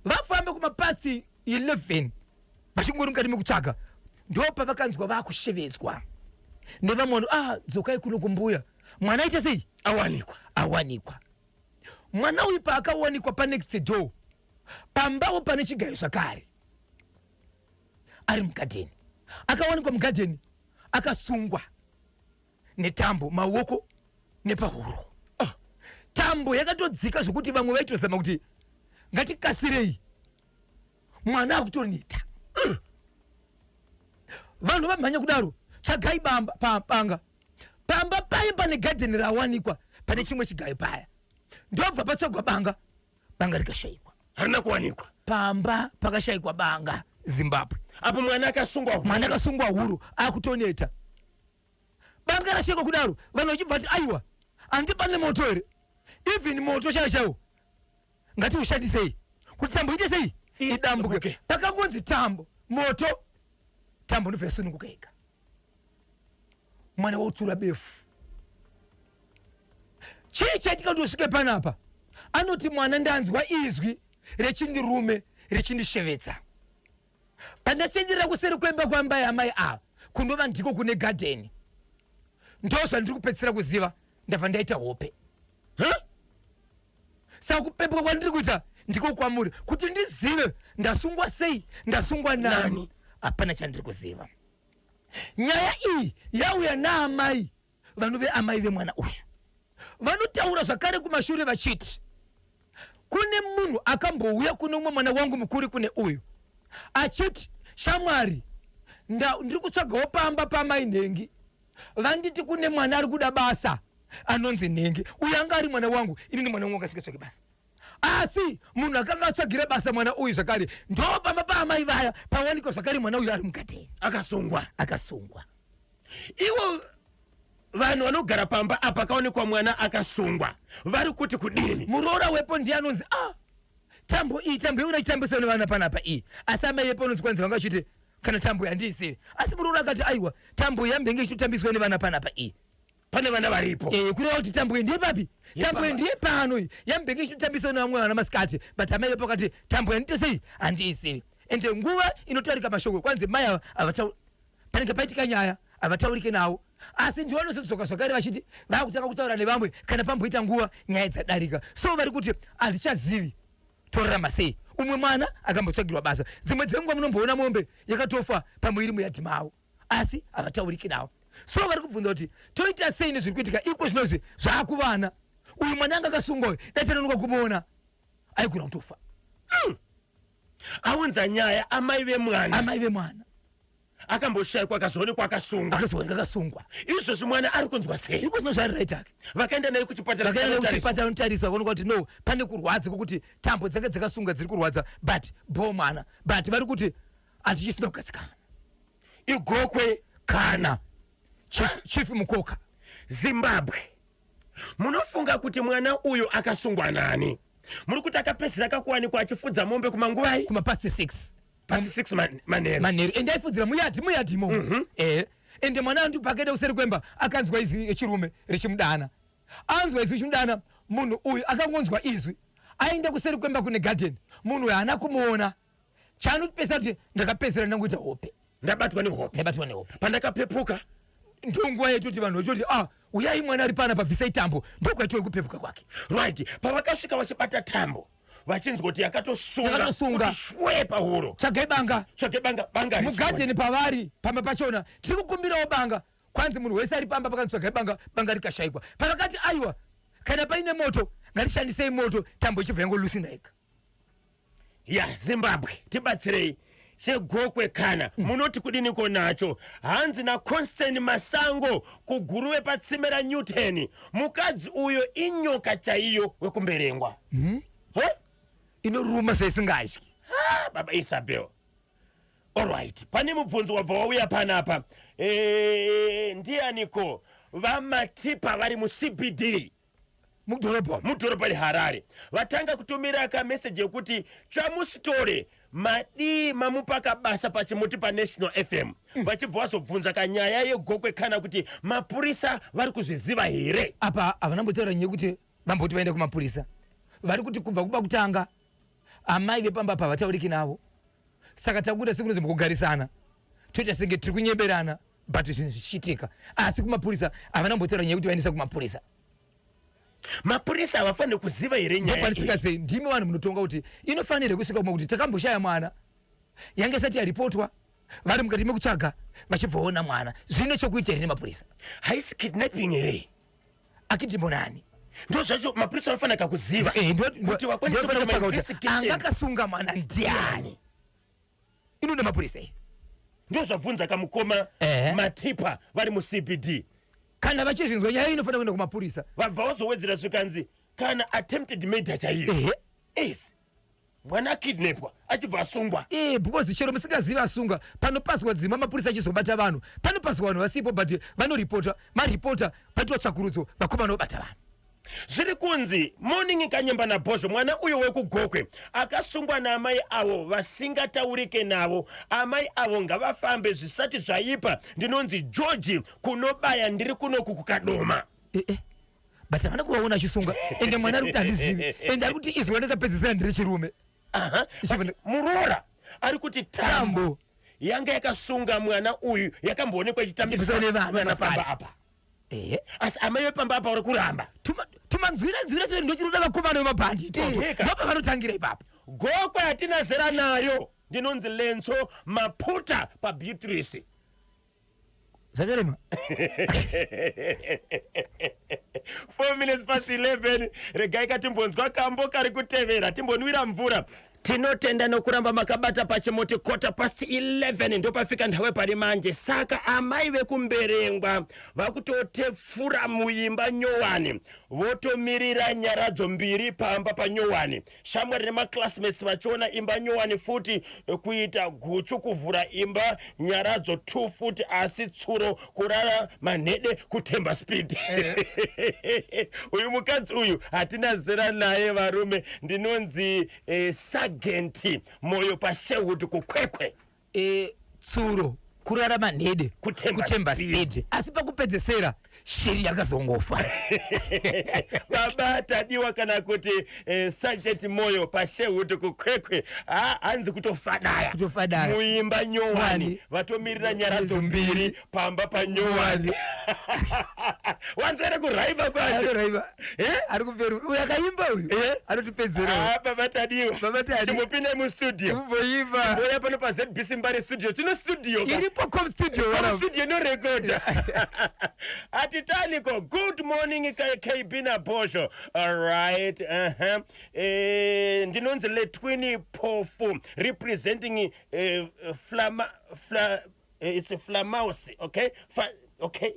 vafambe kumapasi 11 vachingori mukati mekutsvaga ndopavakanzwa vakushevedzwa nevamwe vanhu ah dzokai kuno kumbuya mwana aita sei awanikwa awanikwa mwana uyu paakawanikwa panext door pambawo pane chigayo zvakare ari mugadheni akawanikwa mugadheni akasungwa netambo maoko nepahuro oh. Tambo yakatodzika zvekuti vamwe vaitozama kuti ngatikasirei mwana akutoneta Vanhu vamhanya kudaro tsvagai bamba pa, banga pamba paye pane gadheni rawanikwa pane chimwe chigayo paya ndobva patsvagwa banga banga rikashaikwa harina kuwanikwa pamba pakashaikwa banga Zimbabwe apo mwana akasungwa mwana akasungwa huro akutoneta banga rashaikwa kudaro vanhu vachibva vati aiwa handi pane moto here even moto chaiwo chaiwo ngatiushandisei kuti tambo ite sei idambuke pakangonzi tambo moto tambo ndobva yasununguka yega mwana wautura befu chii chaitika kuti usvike panapa anoti mwana ndanzwa izwi rechindirume richindishevedza pandachenjerera kuseri kwemba kwambai amai ava kunova ndiko kune gadheni ndozvandiri kupedzisira kuziva ndabva ndaita hope huh? Saka kupepuka kwandiri kuita ndiko kwamuri kuti ndizive ndasungwa sei ndasungwa nani hapana chandiri kuziva nyaya iyi yauya naamai vanove amai vemwana uyu vanotaura zvakare kumashure vachiti kune munhu akambouya kune umwe mwana wangu mukuru kune uyu achiti shamwari ndiri kutsvagawo pamba pamai nhengi vanditi kune mwana ari kuda basa anonzi nhengi uyu anga ari mwana wangu inini mwana wangu angasingatsvage basa asi munhu akanga atsvagira basa mwana uyu zvakare ndo pamba paamai vaya pawanikwa zvakare mwana uyu ari mukateni akasungwa akasungwa ivo vanhu vanogara pamba apa akaonekwa mwana akasungwa vari kuti kudini muroora wepo ndiye anonzi ah tambo iyi tambo yekuda chitambiswa nevana panapa iyi asi amai vepo anonzi kwanzi vanga vachiti kana tambo yandiisivi asi muroora akati aiwa tambo yambenge ichitotambiswa nevana panapa iyi pane vana varipo eh, kureva kuti tambo iyi ndiye papi tambo iyi ndiye pano iyi yambenge ichitotambiswa nevamwe vana masikati but amai vepo akati tambo yandiite sei handiisivi ende nguva inotarika mashoko kwanzi mai ava havatauri panenge paitika nyaya havataurike navo asi ndivo vanozodzoka zvakare vachiti vakutanga kutaura nevamwe kana pamboita nguva nyaya dzadarika so vari kuti handichazivi torarama sei umwe mwana akambotsvagirwa basa dzimwe dzenguva munomboona mombe yakatofa pamwe iri muyadhi mavo asi havatauriki navo so vari kubvunza kuti toita sei nezviri kuitika iko zvinozvi zvaakuvana uyu mwana anga akasungwa uyu dai tanonoka kumuona aigona kutofa Aunza nyaya amai vemwana. Amai vemwana. Akamboshaikwa akazoonekwa akasungwa. Akazoonekwa akasungwa. Izvozvi mwana ari kunzwa sei? Iko zvino zvaari right ake. Vakaenda naye kuchipatara. Vakaenda naye kuchipatara notariswa vakaonekwa kuti no pane kurwadza kwokuti tambo dzake dzakasunga dziri kurwadza but bho mwana but vari kuti hatichisina kugadzikana. Igokwe kana chief, chief Mukoka. Zimbabwe. Munofunga kuti mwana uyu akasungwa nani? Muri kuti akapedzisira kakuwanikwa achifudza mombe kumanguvai? Kuma past 6. Pasi 6 manheru. Manheru, ende aifudzira muyadhi, muyadhi imomo. Ende mwana andi pakaenda kuseri kwemba, akanzwa izwi rechirume richimudana. Anzwa izwi richimudana, munhu uyu akangonzwa izwi, aenda kuseri kwemba kune garden. Munhu uyu haana kumuona. Chaanotipesera kuti ndakapedzisira ndangoita hope. Ndabatwa nehope. Ndabatwa nehope. Pandakapepuka, ndonguva yetoti vanhu vachoti, "Ah, uyai, mwana ari pana, pabvisai tambo." Ndokwaitiwa kupepuka kwake. Right, pavakasvika vachibata tambo, vachinzwa kuti yakatosunga. Yakatosunga. Kuti shwe pahuro. Tsvagai banga. Tsvage banga, banga risipo. Mugadheni pavari pamba pachona, "Tiri kukumbirawo banga." Kwanzi munhu wese ari pamba pakanzi, "Tsvagai banga." Banga rikashayikwa. Pavakati, "Aiwa, kana paine moto ngatishandisei moto," tambo ichibva yangolusina ega. Ya, Zimbabwe, tibatsirei. Chegokwe kana munoti kudiniko nacho? Hanzi naConstan Masango kuGuruve patsime raNewton, mukadzi uyo inyoka chaiyo wekuMberengwa. He? Inoruma zvaisingadyi. Ah, baba Isabel, alright, pane mubvunzo wabva wauya panapa. Ndianiko vaMatipa vari muCBD? Mudhorobha. Mudhorobha reHarare. Vatanga kutumira kameseji yekuti chamusitore madii mamupa kabasa pachimuti paNational FM. Vachibva vazobvunza kanyaya yeGokwe, kana kuti mapurisa vari kuzviziva here? Apa havana mbotaura nyaya yekuti vamboti vaenda kumapurisa. Vari kuti kubva kuba kutanga, amai vepamba apa havatauriki navo, saka takuita sekunonzi mukugarisana, toita senge tiri kunyeberana, but zvinhu zvichiitika. Asi kumapurisa havana mbotaura nyaya yekuti vaendesa kumapurisa. Mapurisa havafaniri kuziva here nyaya Ndokwanisika iyi? Sei? Ndimi vanhu munotonga kuti inofanirwe kusvika kumwe, kuti takamboshaya mwana, yange isati yaripotwa, vari mukati mekutsvaga, vachibvaona mwana. Zvine chokuita here nemapurisa? Haisi kidnapping here? Akidhimbonani? Ndo zvacho mapurisa vanofanira kuziva kuti vakwanise ndofanira kuita kutsvaga kuti ma-investigations. Angakasunga mwana ndiani? Inoda mapurisa iyi. Ndo zvabvunza kamukoma Matipa vari muCBD. Kana vachizvinzwa, nyaya inofanira kuenda kumapurisa. Vabva vazowedzera zvikanzi kana attempted murder chaiyo. Yes, mwana akidnapwa achibva asungwa. Because chero musingazivi asunga, panopaswa dzimba, mapurisa achizobata vanhu, panopaswa vanhu vasipo, but vanoripota, maripota, paitwa tsvakurudzo, vakomana vobata vanhu. Zviri kunzi, "Morning Kanyemba naBhozho. Mwana uyo wekuGokwe akasungwa naamai avo vasingataurike navo. Amai avo ngavafambe zvisati zvaipa. Ndinonzi George Kunobaya, ndiri kunoku kuKadoma." But havana kuvaona achisunga. Ende mwana ari kuti handizivi, ende ari kuti izwi randakapedzisira nderechirume. Aha, but muroora ari kuti tambo tambo yanga yakasunga mwana uyu yakamboonekwa ichitambiswa ichitambiswa nevana vana pamba masikati. apa. Ehe. Asi amai vepamba apa vari kuramba. Tumanzwira nzwira cho ndochinoda vakomana vemabhandi itoto. Eheka. Ndopa vanotangira ipapo. Gokwe hatina zera nayo. Ndinonzi Lenso Maputa paBeatrice. Zvacharema. 4 minutes past 11. Regai katimbonzwa kambo kari kutevera, timbonwira mvura. Tinotenda nokuramba makabata pachimoti. 11:15 ndopafika nthawe pari manje. Saka amai vekuMberengwa vakutotepfura muimba nyowani, votomirira nyaradzo mbiri pamba panyowani. Shamwari nemaclassmates vachiona imba nyowani futi, kuita guchu kuvhura imba nyaradzo 2 futi, asi tsuro kurara manhede kutemba speed. Uyu mukadzi uyu hatina zera naye, varume. Ndinonzi Sagenti Moyo paSherwood kuKwekwe. Tsuro kurara manhede kutemba kutemba speed. Speed, asi pakupedzesera shiri yakazongofa. Baba Tadiwa kana kuti Sergeant Moyo paSherwood kuKwekwe. Ha, hanzi kutofadaya. Kutofadaya. Muimba nyowani. Wani. Vatomirira nyaradzo mbiri pamba panyowani. Wanzwere kuraiva kwacho? Anoraiva. Eh? Ari kumberi uyu, akaimba uyu. Eh? Anotipedzera. Ah, baba Tadiwa. Baba Tadi. Chimbopinda mustudio. Kumboimba. Oya pano paZBC Mbare studio, tino studio ka. Iripo com studio. Pano Varamba. studio inorekodha atitaniko. Good morning KB naBhozho. Alright, ndinonzi Letwini Pofu, representing flama fla, it's a Flamaus, okay. Okay,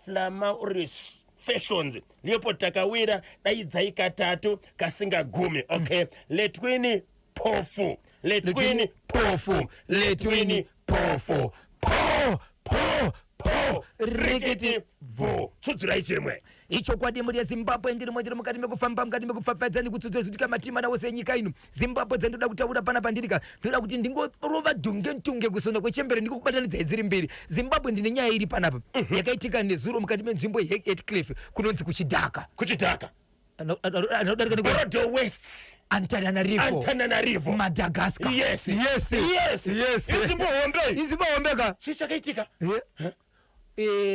Flamauris Fashions, Leopold Takawira, daidzai katatu kasingagumi. Okay, Letwini Pofu, Letwini Pofu, Letwini Pofu, po po po, rikiti. 4. Tsudzurai chimwe. Ichokwadi mhuri yeZimbabwe, ndirimo ndiri mukati mekufamba, mukati mekupfapfaidza nekutsudzura zvitika matima wose enyika ino. Zimbabwe dzandoda kutaura panapa ndirika ndoda kuti ndingorova dhunge ntunge kusona kwechembere ndiko kubatanidza dziri mbiri. Zimbabwe ndine nyaya iri panapa yakaitika nezuro mukati menzvimbo yeHatcliffe kunonzi kuChidhaka. Kuchidhaka. Anodarika neku Borrowdale West. Antananarivo. Antananarivo. Madagascar. Yes. Yes. Yes. Yes. Inzvimbo hombe. Inzvimbo hombe ka. Chii chakaitika?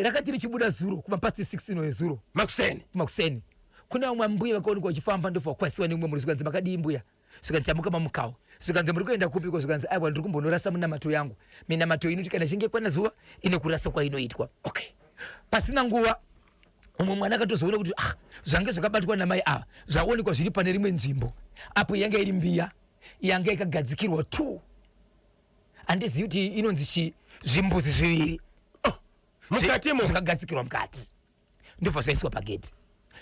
Rakati richibuda zuro kuma past 6 ino yezuro. Makuseni. Kumakuseni. Kune vamwe mbuya vakaonekwa vachifamba ndofa kwasiwa neumwe muri, zvikanzi makadii mbuya? Zvikanzi tamuka mamukawo. Zvikanzi muri kuenda kupiko? Zvikanzi aiwa, ndiri kumbonorasa munamato yangu. Minamato inoti kana ichinge kwana zuva ine kurasa kwainoitwa. Okay. Pasina nguva umwe mwana akatozoona kuti ah, zvange zvakabatwa namai ava zvaonekwa zviri pane rimwe nzvimbo apo yanga iri mbiya yanga yakagadzikirwa two, handizivi kuti inonzi chi, zvimbuzi zviviri. Oh, mukatimo. Zvakagadzikirwa mukati, ndobva zvaiswa pagedhi.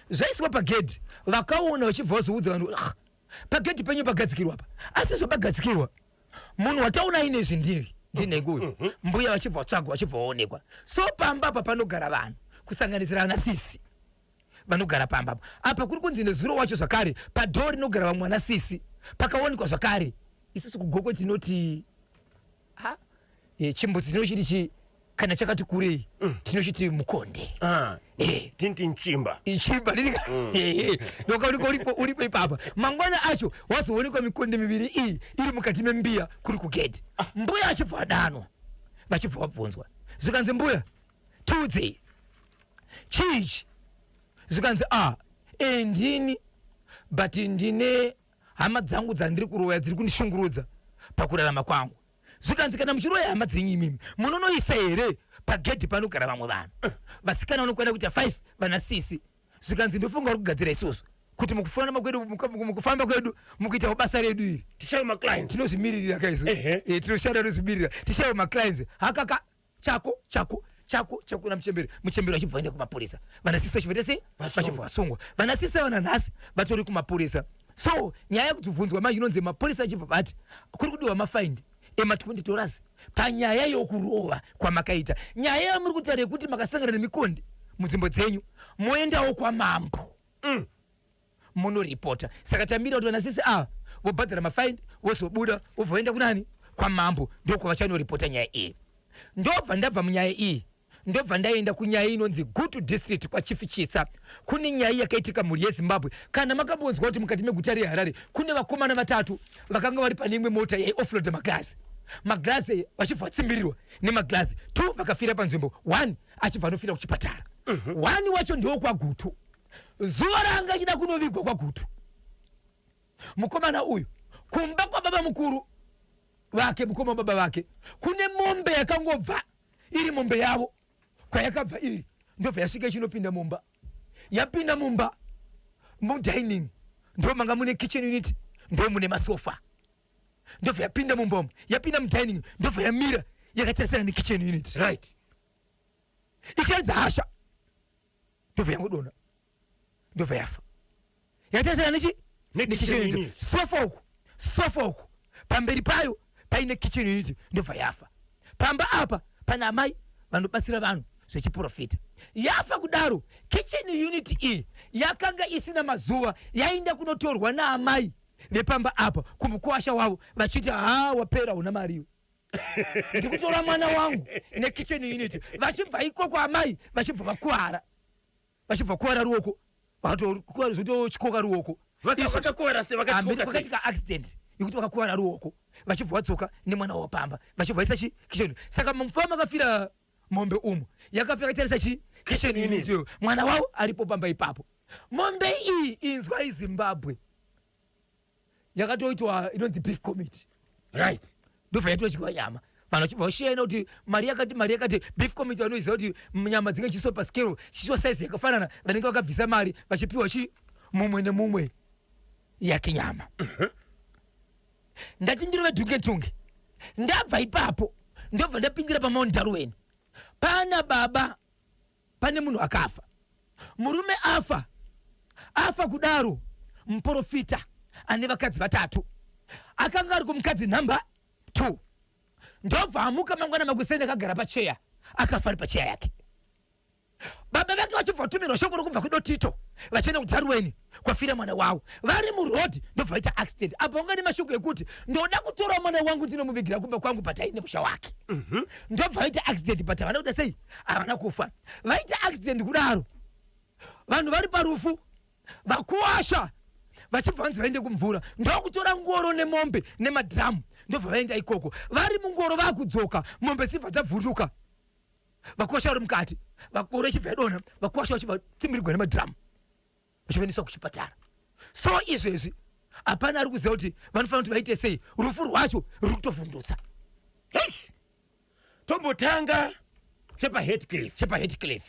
Zvaiswa pagedhi, vakaona vachibva vazoudza vanhu, ah, pagedhi penyu pagadzikirwa apa, asi zvapagadzikirwa munhu wataona aine izvi ndiri ndinenge uyu. Mbuya vachibva vatsvagwa, vachibva vaonekwa. So pamba apa panogara vanhu kusanganisira vana sisi vanogara pamba apa. Apa kuri kunzi nezuro wacho zvakare padhoo rinogara vamwe vana sisi pakaonekwa zvakare. Isusu kuGokwe tinoti ha chimbuzi tinochiti chi kana chakati kurei tinochiti mukonde. Ah. Tinti nchimba. Ichimba ndoka uripo uripo uripo ipapa. Mangwana acho wazoonekwa mikonde miviri iyi iri mukati membiya kuri kugedhi. Mbuya achibva adanwa, vachibva vabvunzwa, zvikanzi mbuya tiudzei chii ichi? Zvikanzi a e ndini, but ndine hama dzangu dzandiri kuroya dziri kundishungurudza pakurarama kwangu. Zvikanzi kana muchiroya hama dzenyu imimi munonoisa here pagedhi panogara vamwe vanhu, vasikana vanokwana kuita 5, vana sisi? Zvikanzi ndofunga uri kugadzira isusu kuti mukufamba kwedu, mukufamba kwedu, mukuitawo basa redu iri Tishaye maclients. Tinozvimiririra kaisu. Tinoshanda tinozvimirira, tishaye maclients hakaka chako chako chako chako na muchembere. Muchembere vachibva vaenda kumapurisa, vanasisi vachibva sei? Vasungwa. Vachibva vasungwa vanasisi vana nhasi vatori kumapurisa. So nyaya yekutibvunzwa manje inonzi mapurisa achibva vati kuri kudiwa mafine ema$20 panyaya yokurova kwamakaita. Nyaya yamuri kutaura yekuti makasangana nemikondi munzvimbo dzenyu, moendawo kwamambo munoripota. Saka tambira kuti vanasisi ava vobhadhara mafine, vozobuda, vobva vaenda kunani? Kwamambo, ndokwavachanoripota nyaya iyi. Ndobva ndabva munyaya iyi, ndobva ndaenda kunyaya inonzi Gutu District kwaChief Chitsa. Kune nyaya yakaitika, mhuri yeZimbabwe. Kana makambonzwa kuti mukati meguta reHarare kune vakomana vatatu vakanga vari pane imwe mota yaioffloada magirazi, magirazi vachibva vatsimbirirwa nemagirazi, two vakafira panzvimbo, one achibva anofira kuchipatara. One wacho ndewokwaGutu. Zuva raanga achida kunovigwa kwaGutu mukomana uyu, kumba kwababa mukuru vake, mukoma baba vake, kune mombe yakangobva iri mombe yavo. Kwayakabva iri ndobva yasvika ichinopinda mumba. Yapinda mumba mudining, ndo manga mune kitchen unit, ndo mune masofa. Ndobva yapinda mumba umu, yapinda mudining, ndobva yamira yakatarisana nekitchen unit ichiratidza hasha, ndobva yangodonha, ndobva yafa yakatarisana nechi nekitchen nekitchen unit. Unit. Sofa uku, sofa uku, pamberi payo paine kitchen unit, ndobva yafa. Pamba apa pana amai vanobatsira vanhu zvechiprofita. Yafa kudaro, kitchen unit iyi yakanga isina mazuva yainda kunotorwa naamai vepamba apa kumukwasha wavo, vachiti ha, wapera, una mari iwe, ndikutora mwana wangu nekitchen unit. Vachibva ikoko amai vachibva vakuwara, vachibva kuwara ruoko, zvototyoka ruoko. Vakakuvara sei? Hamberi Vakatyoka sei? kwakaitika accident yekuti vakakuwara ruoko, vachibva vadzoka nemwana wavo pamba, vachibva vaisa chi kitchen. Saka mumfa makafira mombe umu yakafa yakatarisa chi kitchen unit iyo, mwana wavo aripo pamba ipapo. Mombe iyi, inzwai Zimbabwe, yakatoitwa inonzi beef committee. Ndobva yatodyiwa nyama, vanhu vachibva vashiyana kuti mari yakati, mari yakati. Beef committee vanoiziva kuti nyama dzinge chiiswa paskero, chichiwa size yakafanana, vanenge vakabvisa mari vachipiwa chi mumwe nemumwe yake nyama. Ndati ndirove dhunge tunge. Ndabva ipapo ndobva ndapindira paMount Darwin. Pana baba, pane munhu akafa, murume afa. Afa kudaro, muprofita ane vakadzi vatatu, akanga ari kumukadzi nhamba 2. Ndobva amuka mangwana makuseni akagara pacheya, akafa ari pacheya yake. Baba vake vachibva vatumirwa shoko rokubva kuDotito vachienda kuDarweni kwafira mwana wavo. Vari muroad ndobva vaita accident. Apa wanga nemashoko ekuti ndoda kutora mwana wangu ndinomuvigira kumba kwangu but aine musha wake. Ndobva vaita accident but havana kuita sei? Havana kufa. Vaita accident kudaro. Vanhu vari parufu vakuwasha vachibva vanzi vaende kumvura ndokutora ngoro nemombe nemadhiramu ndobva vaenda ikoko. Vari mungoro vakudzoka mombe dzibva dzabvunduka. Vakwasha vari mukati, vakoro ichibva yadonha, vakwasha vachibva tsimbirigwa nemadhiramu vachivaendeswa kuchipatara. So izvezvi hapana ari kuziva kuti vanofanira kuti vaite sei, rufu rwacho ruri kutovhundutsa. Eish! Tombotanga chepaHeathcliff. ChepaHeathcliff.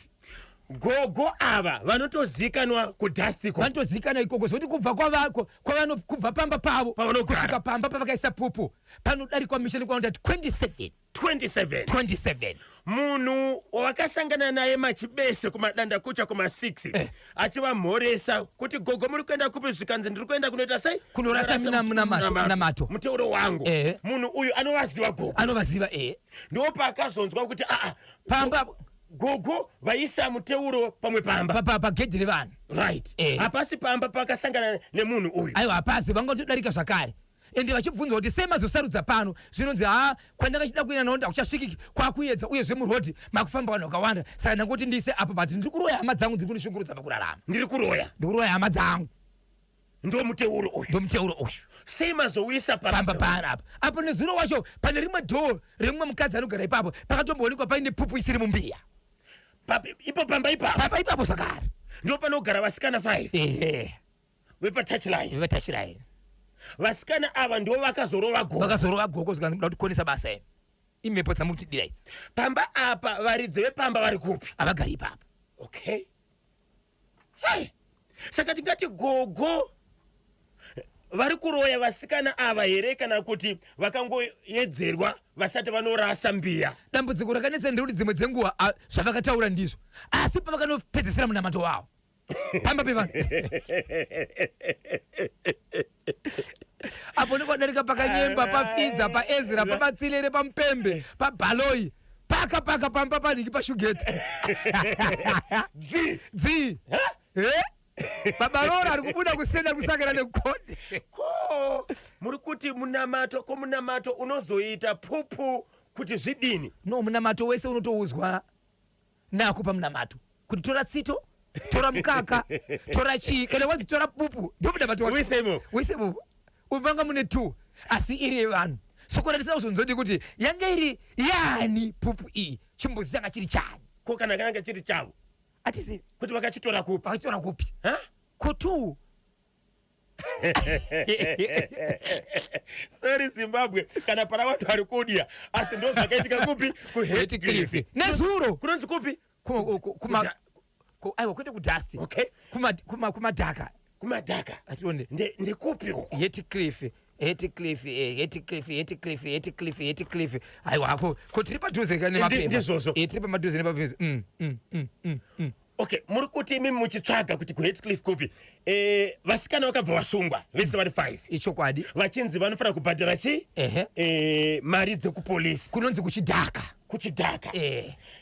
Gogo ava vanotozikanwa kuDasiko. Vanotozikanwa ikoko zvekuti kubva kwavako kwavano kubva pamba pavo kusvika pamba pavakaisa pupu panodarikwa misha nekwavanoti 27. 27. 27. Munhu wavakasangana naye machibese kumadanda kucha kuma 6 achivamhoresa kuti gogo muri kuenda kupi zvikanzi ndiri kuenda kunoita sei Kunorasa munamato. Muteuro wangu. Munhu uyu anovaziva gogo. Anovaziva. Ndipo paakazonzwa kuti aa pamba gogo vaisa muteuro pamwe pamba. Pagedhi revanhu. Right. Hapasi pamba pakasangana nemunhu uyu. Aiwa hapasi, vanga vatodarika zvakare. Ende vachibvunzwa kuti sei mazosarudza pano, zvinonzi haa kwandanga chida kuenda nawo ndakuchasvikiki kwakuedza, uyezve murodhi makufamba vanhu vakawanda, saka ndangoti ndiise apo, but ndiri kuroya hama dzangu dziri kundishungurudza pakurarama. Ndiri kuroya. Ndiri kuroya hama dzangu. Ndo muteuro uyu. Ndo muteuro uyu. Sei mazouisa pamba pano apa? Apo nezuro wacho pane rimwe dhoo remumwe mukadzi anogara ipapo pakatomboonekwa paine pupu isiri mumbiya. Ipo pamba ipapo. Pamba ipapo zvakare. Ndo panogara vasikana 5. Ehe. VepaTouchline. VepaTouchline. Vasikana ava ndo vakazorova gogo. Vakazorova gogo zvikanzi muda kutikonesa basa imi. Imhepo dzamuri kutidira idzi. Pamba apa varidzi vepamba vari kupi? Havagari ipapo. Okay. Hey. Saka tingati gogo vari kuroya vasikana ava here kana kuti vakangoyedzerwa vasati vanorasa mbiya? Dambudziko rakanetsa nderekuti dzimwe dzenguva zvavakataura ndizvo, asi pavakanopedzisira munamato wavo pamba pevanhu apo nekwadarika pakanyemba pafidza paezra pamatsilere pamupembe pabhaloi paka paka pamba panhiki pashugeti dzi dzi baba rora ari kubuda kusenda kusangana nekukonde. Ko muri kuti munamato, ko munamato unozoita pupu kuti zvidini? No, munamato wese unotoudzwa nako pamunamato kuti tora tsito, tora mukaka, tora chii, kana wanzi tora pupu ndo munamato wacho. Uisemo. Uisemo. Umanga mune 2 asi iri yevanhu. Soko ratisina kuzonzwa kuti yange iri yani pupu iyi, chimbuzi changa chiri chani. Ko kana kanga chiri chavo? Atisi kuti vakachitora kupi? Vakachitora kupi? Ha? Ko 2. Sorry Zimbabwe, kana pana vanhu vari kudya, asi ndo zvakaitika kupi? KuHeathcliff. Nezuro. Kunonzi kupi? Aiwa kwete kuDust. Okay. Kumadhaka. Kumadhaka. Atione. Ndekupi uko? Heathcliff. Heathcliff, Heathcliff, Heathcliff, Heathcliff, Heathcliff. Aiwa ko, ko tiri padhuze ka nemapepa. Ndizvozvo. Tiri pamadhuze nemapepa. Okay, muri kuti imi muchitsvaga kuti kuHeathcliff kupi? Vasikana vakabva vasungwa vese vari 5. Ichokwadi. Vachinzi vanofanira kubhadhara chi? Mari dzekupolisi. Kunonzi kuchidhaka. Kuchidhaka.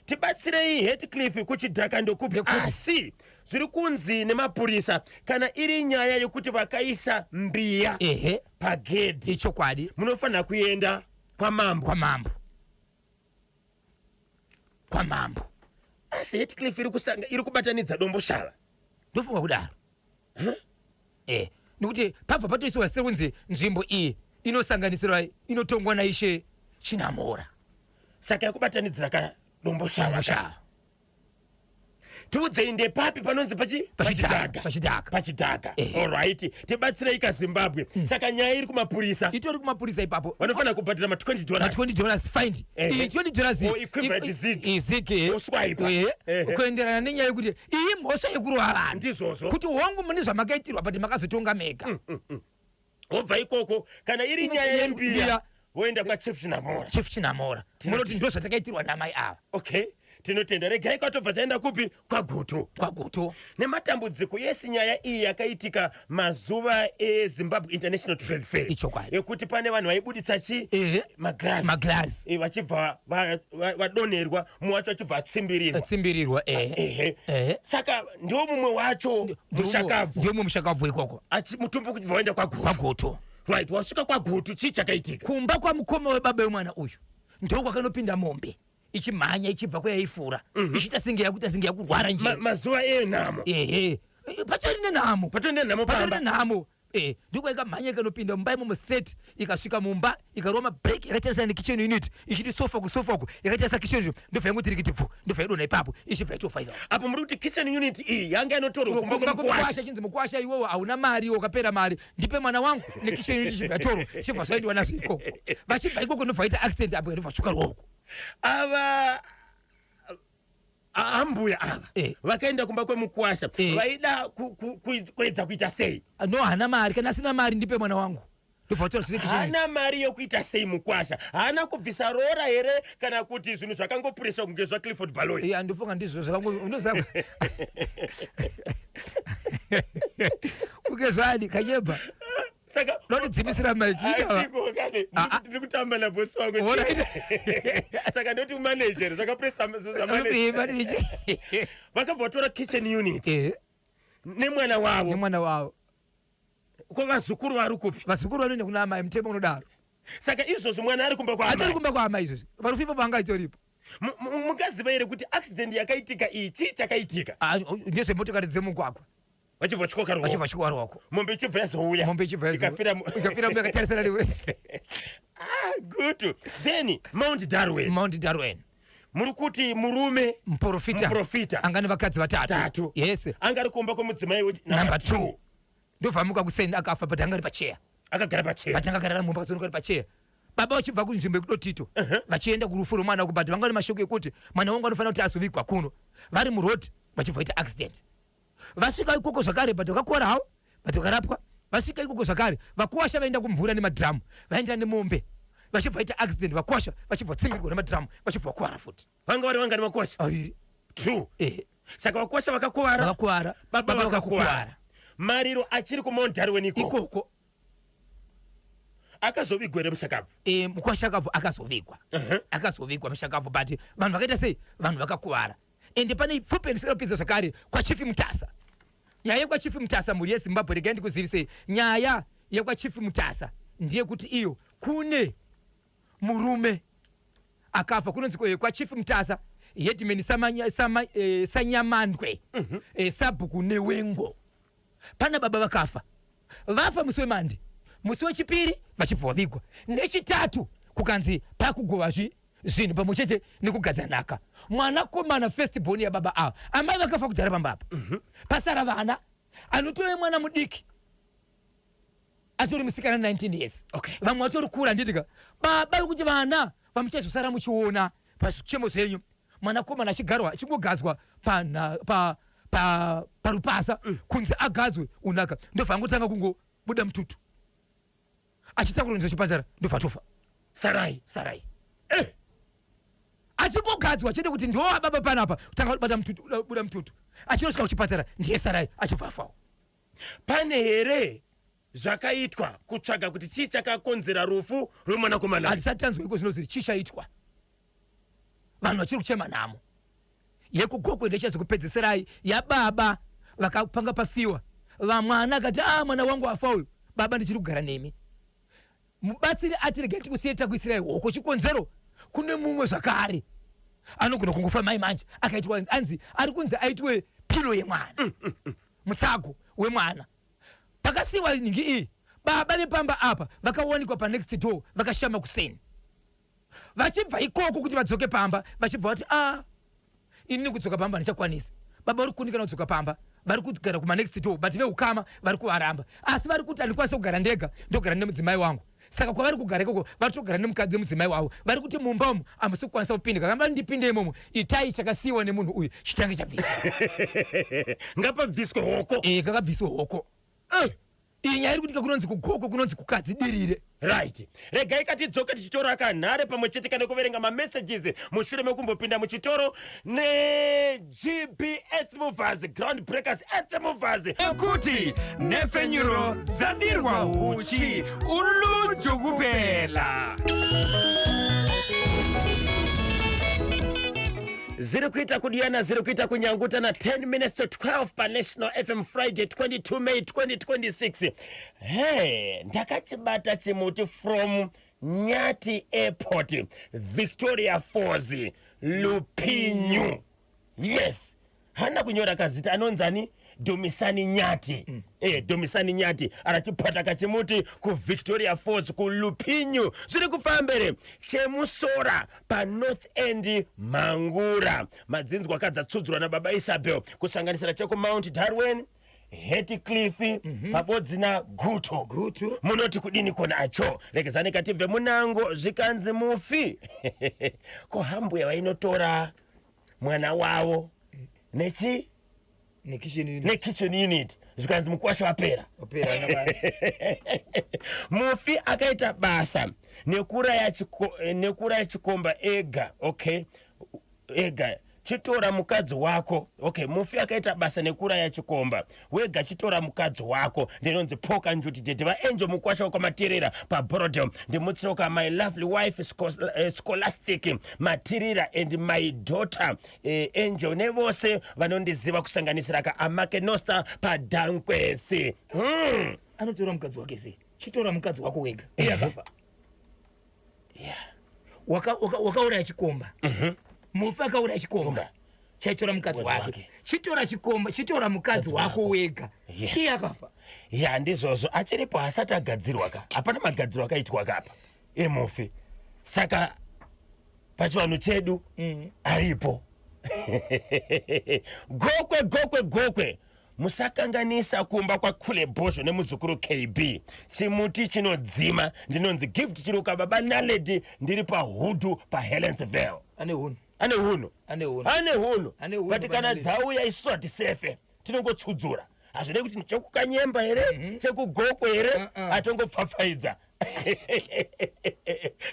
Tibatsirei Heathcliff kuchidhaka ndokupi? Ndokupi? Asi zviri kunzi nemapurisa kana iri nyaya yekuti vakaisa mbiya pagedhi. Ichokwadi. Munofanira kuenda kwamambo. Kwamambo. Kwamambo. Asi Heathcliff iri kubatanidza Domboshava. Ndofunga kudaro. Huh? Nekuti pabva patoiswa seri kunzi nzvimbo iyi inosanganisirwa inotongwa naIshe Chinamhora. Saka yakubatanidzira ka Domboshava. Domboshava. Tiudzei ndepapi panonzi Pachidhaka. pachidhaka. Pachidhaka. Pachidhaka. All right. Tibatsirei ka Zimbabwe. Saka nyaya iri kumapurisa. Itori kumapurisa ipapo. Vanofanira kubhadhara ma twenty dollars. Ma twenty dollars fine. Iyi twenty dollars Or equivalent zig. Zig, Oswipe. Kuenderana nenyaya yekuti iyi mhosva yekurova vanhu. Ndizvozvo. Kuti hongu mune zvamakaitirwa but makazotonga mega. Wobva ikoko kana iri nyaya yembiya voenda kwa Chief Chinamhora. Chief Chinamhora. Munoti ndo zvatakaitirwa namai ava. Okay. Tinotenda. Regai kwatobva taenda kupi? KwaGutu. KwaGutu. Nematambudziko yesi, nyaya iyi yakaitika mazuva eZimbabwe International Trade Fair. Ichokwadi. Yekuti pane vanhu vaibuditsa chi maglass. Maglass. Vachibva vadonerwa, mumwe wacho achibva atsimbirirwa. Tsimbirirwa, eh. Ehe. Saka ndiwo mumwe wacho mushakabvu. Ndiwo mumwe mushakabvu ikoko. Achi mutumbi kuchibva waenda kwaGutu. KwaGutu. Right, wasvika kwaGutu, chii chakaitika? Kumba kwamukoma webaba wemwana uyu ndokwakanopinda mombe ichimhanya ichibva kwayaifura, ichiita senge yakuita senge yakurwara nje. Mazuva enhamo. Ehe, patori nenhamo. Patori nenhamo. Patori pamba. Nenhamo. Ndiko ikamhanya ikanopinda mumba imomo straight, ikasvika mumba, ikarova mabreak, yakatarisa nekitchen unit, ichiti sofa kusofa uku yakatarisa kitchen unit, ndobva yangoti rikiti pfu, ndobva yadonha ipapo, ichibva yatofa ipapo. Apo muri kuti kitchen unit iyi yanga inotorwa kumba kumba kwemukwasha. Kwemukwasha. Chinzi mukwasha iwowo hauna mari, iwo ukapera mari ndipe mwana wangu nekitchen unit. Ichibva yatorwa, ichibva zvaendiwa nazvo ikoko. Vachibva ikoko ndobva vaita accident apo, ndobva tsvuka ruoko. Ava ambuya ava vakaenda kumba kwemukwasha, vaida kuedza kuita sei? No, hana mari. Kana asina mari ndipe mwana wangu, ndobva vatora zvese kitchen unit. Haana mari yokuita sei mukwasha? Haana kubvisa roora here, kana kuti zvinhu zvakangopurisa kunge zvaClifford Baloyi? Iya, ndofunga ndizvo zvakango unoziva kunge zvani kanyeba. Saka Nondidzimisira maiki. Achiko kane. Ah, ah. Ndiri kutamba nabhosi wangu. Saka ndoti manager zvakapurisa Eh, manager. Vakabva vatora kitchen unit nemwana wavo. Nemwana wavo. Ko vazukuru vari kupi? Vazukuru vanoenda kuna amai, mutemo unodaro. Saka izvozvo mwana ari kumba atori kwaamai. Kumba kwaamai izvozvi, parufu ipapo anga itoripo. Mungaziva here kuti accident yakaitika iyi, chii chakaitika? Ah, ndezvemotokari dzemugwagwa. Vachibva tyoka ruoko. Vachibva tyoka ruoko. Mombe ichibva yazouya. Mombe ichibva yazouya. Ikafira Ikafira yakatarisana newese. Ah, good. Then Mount Darwin. Mount Darwin. Muri kuti murume muprofita. Muprofita. Anga nevakadzi vatatu. Tatu. Yes. Anga ari kumba kwemudzimai number 2, ndobva amuka kuseni akafa, but anga ari pacheya. Akagara pacheya. But anga mumba, akazoonekwa ari pacheya. Baba vachibva kunzvimbo yekuDotito vachienda kurufu rwemwana wako, but vanga vane mashoko ekuti mwana wangu anofanira kuti azovigwa kuno. Vari muroad vachibva vaita accident. Vasvika ikoko zvakare, but vakakuwara havo, but vakarapwa. Vasvika ikoko zvakare, vakuwasha vaenda kumvura nemadhiramu, vaenda nemombe, vachibva vaita accident. Vakuwasha vachibva vatsimbirwa nemadhiramu, vachibva vakuwara futi. Vanga vari vangani vakwasha? Aviri. Two. Eh. Saka vakwasha vakakuwara. Vakakuwara. Baba Baba vakakuwara. vakakuwara. Mariro achiri kuMount Darwin ikoko. Ikoko. Akazovigwa here mushakabvu? E, mukwashakabvu akazovigwa. Akazovigwa mushakabvu, but vanhu vakaita sei? Vanhu vakakuvara. Ende pane pfupi ndisingada kupedza zvakare kwaChief Mutasa. Nyaya yekwaChief Mutasa, mhuri yeZimbabwe, regai ndikuzivisei nyaya yekwaChief Mutasa. Ndeyekuti iyo kune murume akafa kunonzi kwaChief Mutasa, headman Sanyamandwe, sabhuku Newengo. Pana baba vakafa, vafa musi weMande, musi weChipiri vachibva vavigwa. NeChitatu kukanzi pakugova zvinhu pamwe chete nekugadza nhaka. Mwanakomana, first born yababa ava, amai vakafa kudhara pamba apa, pasara vana, anotove mwana mudiki, atori musikana, 19 years. Vamwe vatori kura, handitika? Baba vekuti vana vamuchazosara muchiona pazvichemo zvenyu, mwanakomana achigarwa, achingogadzwa parupasa, kunzi agadzwe unaka, ndobva angotanga kungobuda mututu, achitakurwa kuendeswa chipatara, ndobva atofa. Sarai. Sarai. Achingogadzwa chete kuti ndo ababa panapa, tanga kubata mututu, buda mututu, achinosvika kuchipatara ndiye Sarai, achibva afawo. Pane here zvakaitwa kutsvaga kuti chii chakakonzera rufu rwemwanakomana? Hatisati tanzwa iko zvino zviri chii chaitwa. Vanhu vachiri kuchema nhamo yekuGokwe. Ndechazokupedzeserai yababa vakapanga pafiwa vamwana, akati, "A, mwana wangu afa uyu, baba ndichiri kugara nemi." Mubatsiri ati, "Regai tikusiye, takuisirai hoko." Chikonzero, kune mumwe zvakare anogona kungofa mai manje, akaitwa anzi ari kunzi aitwe pillow yemwana, mutsago wemwana. Pakasiyiwa nhingi iyi, baba vepamba apa vakawanikwa panext door vakashama kuseni. Vachibva ikoko kuti vadzoke pamba, vachibva vati, "A, inini kudzoka pamba handichakwanisi." Baba vari kukundikana kudzoka pamba, vari kugara kumanext door, but veukama vari kuvaramba, asi vari kuti, "Handikwanisi kugara ndega, ndogara nemudzimai wangu." Saka kwavari kugara ikoko vari togara nemukadzi wemudzimai wavo. Vari kuti mumba umu hamusi kukwanisa kupinda. Kana ndipinde imomo, itai chakasiyiwa nemunhu uyu chitange chabviswa. Ngapabviswe hoko. E, kakabviswe hoko. Iyi nyaya iri kuitika kunonzi kuGokwe, kunonzi kuKadzidirire. Right, regai katidzoke tichitora kanhare pamwe chete kana kuverenga mamessages mushure mekumbopinda muchitoro neGB Earth Movers, Ground Breakers Earth Movers. Ekuti nhepfenyuro dzadirwa huchi uluju kuphela. Ziri kuita kudiyana, ziri kuita kunyanguta na 10 minutes to 12 paNational FM, Friday 22 May 2026. Hey, ndakachibata chimuti from Nyati Airport, Victoria Falls, Lupinyu. Yes, hana kunyora kazita, anonzani Dumisani Nyati. Dumisani Nyati arachipata kachimuti kuVictoria Falls, kuLupinyu. Zviri kufambere chemusora paNorth End Mhangura. Madzinzwa akadzatsudzurwa nababa Isabel, kusanganisira chekuMount Darwin, Hatcliffe, pabodzi naGutu. Gutu. Munoti kudini kona acho? Rekezani katibve munango. Zvikanzi mufi ko hambuya vainotora mwana wavo nechi Nekitchen unit. Nekitchen unit. Zvikanzi mukwasha wapera. Wapera, haana basa. Mufi akaita basa nekuraya chikomba ega. Okay, ega chitora mukadzi wako. Okay, mufi akaita basa nekuraya chikomba wega, chitora mukadzi wako. Ndinonzi Poka Njuti, dede vaAngel mukwasha wekwaMatirira paBorodel. Ndimutsiroka my lovely wife Scholastic Matirira and my daughter Angel nevose vanondiziva, kusanganisira kaAmake Nosta paDhankwesi. Anotora mukadzi wake sei? Chitora mukadzi wako wega, iye akafa. Wakauraya chikomba. Mufi akauraya chikomba chaitora mukadzi Mukadzi wake. Wake. Chitora chikomba, chitora mukadzi wako wega, iye akafa. Ya, ndizvozvo, achiripo, asati agadzirwa ka. Hapana magadzirwo akaitwa kapa emufi, saka pachivanhu chedu aripo. Gokwe, Gokwe, Gokwe, musakanganisa kumba kwaKule Bhozho nemuzukuru KB. Chimuti chinodzima. Ndinonzi Gift Chiruka, baba Naledi, ndiri paHudhu paHelensville. Ane hunhu. Ane hunhu. Ane hunhu. Ane hunhu. Ane hunhu. But kana Panaledi. dzauya, isusu hatisefe, tinongotsudzura. Hazvinei kuti chekukanyemba here, chekugokwe here. Uh-uh. Atongopfapfaidza.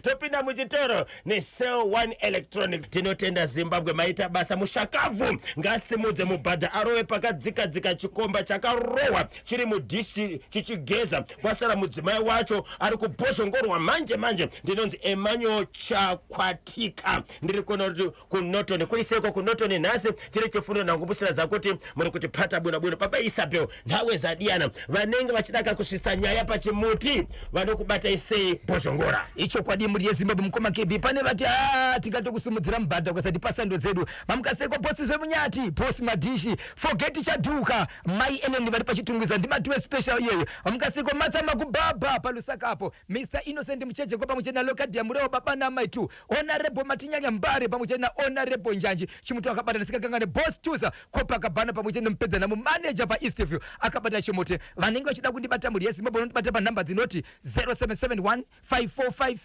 Topinda muchitoro neCell One Electronics. Tinotenda Zimbabwe, maita basa. Mushakavhu ngasimudze mubhadha arove pakadzikadzika. Chikomba chakarohwa chiri mudhishi chichigeza, kwasara mudzimai wacho ari kubhozongorwa manje manje. Ndinonzi Emmanuel Chakwatika, ndiri kuona kuti kuNorton kuriseko. KuNorton nhasi chiri chifundo. Nangumbusira zakuti muri kuti pata bwino bwino. Baba Isabel, nhawe zadiyana, vanenge vachidaka kusvitsa nyaya pachimuti vanokubatai sei, Bhozhongora? Ichokwadi, muri yeZimbabwe, mukoma KB. Pane vati a tingatokusimudzira mubhadha ukasati pasando dzedu. Mamukasekwa bosi zvemunyati, bosi Madhishi, Forget Chaduka, mai Enen vari paChitungwiza, ndimatiwe special iyeyo. Mamukasekwa Martha Makubaba paLusaka apo, Mr Innocent Muchejeko pamwe chete naLokadia Murewa, baba namai tu, Honorable Matinyanya Mbare pamwe chete naHonorable Njanji. Chimuti akabata ndisikakangane boss Tuza Copacabana pamwe chete nemupedza namumanager paEastview akabata chimuti. Vanenge vachida kundibata, mhuri yeZimbabwe, unondibata panhamba dzinoti 0771 545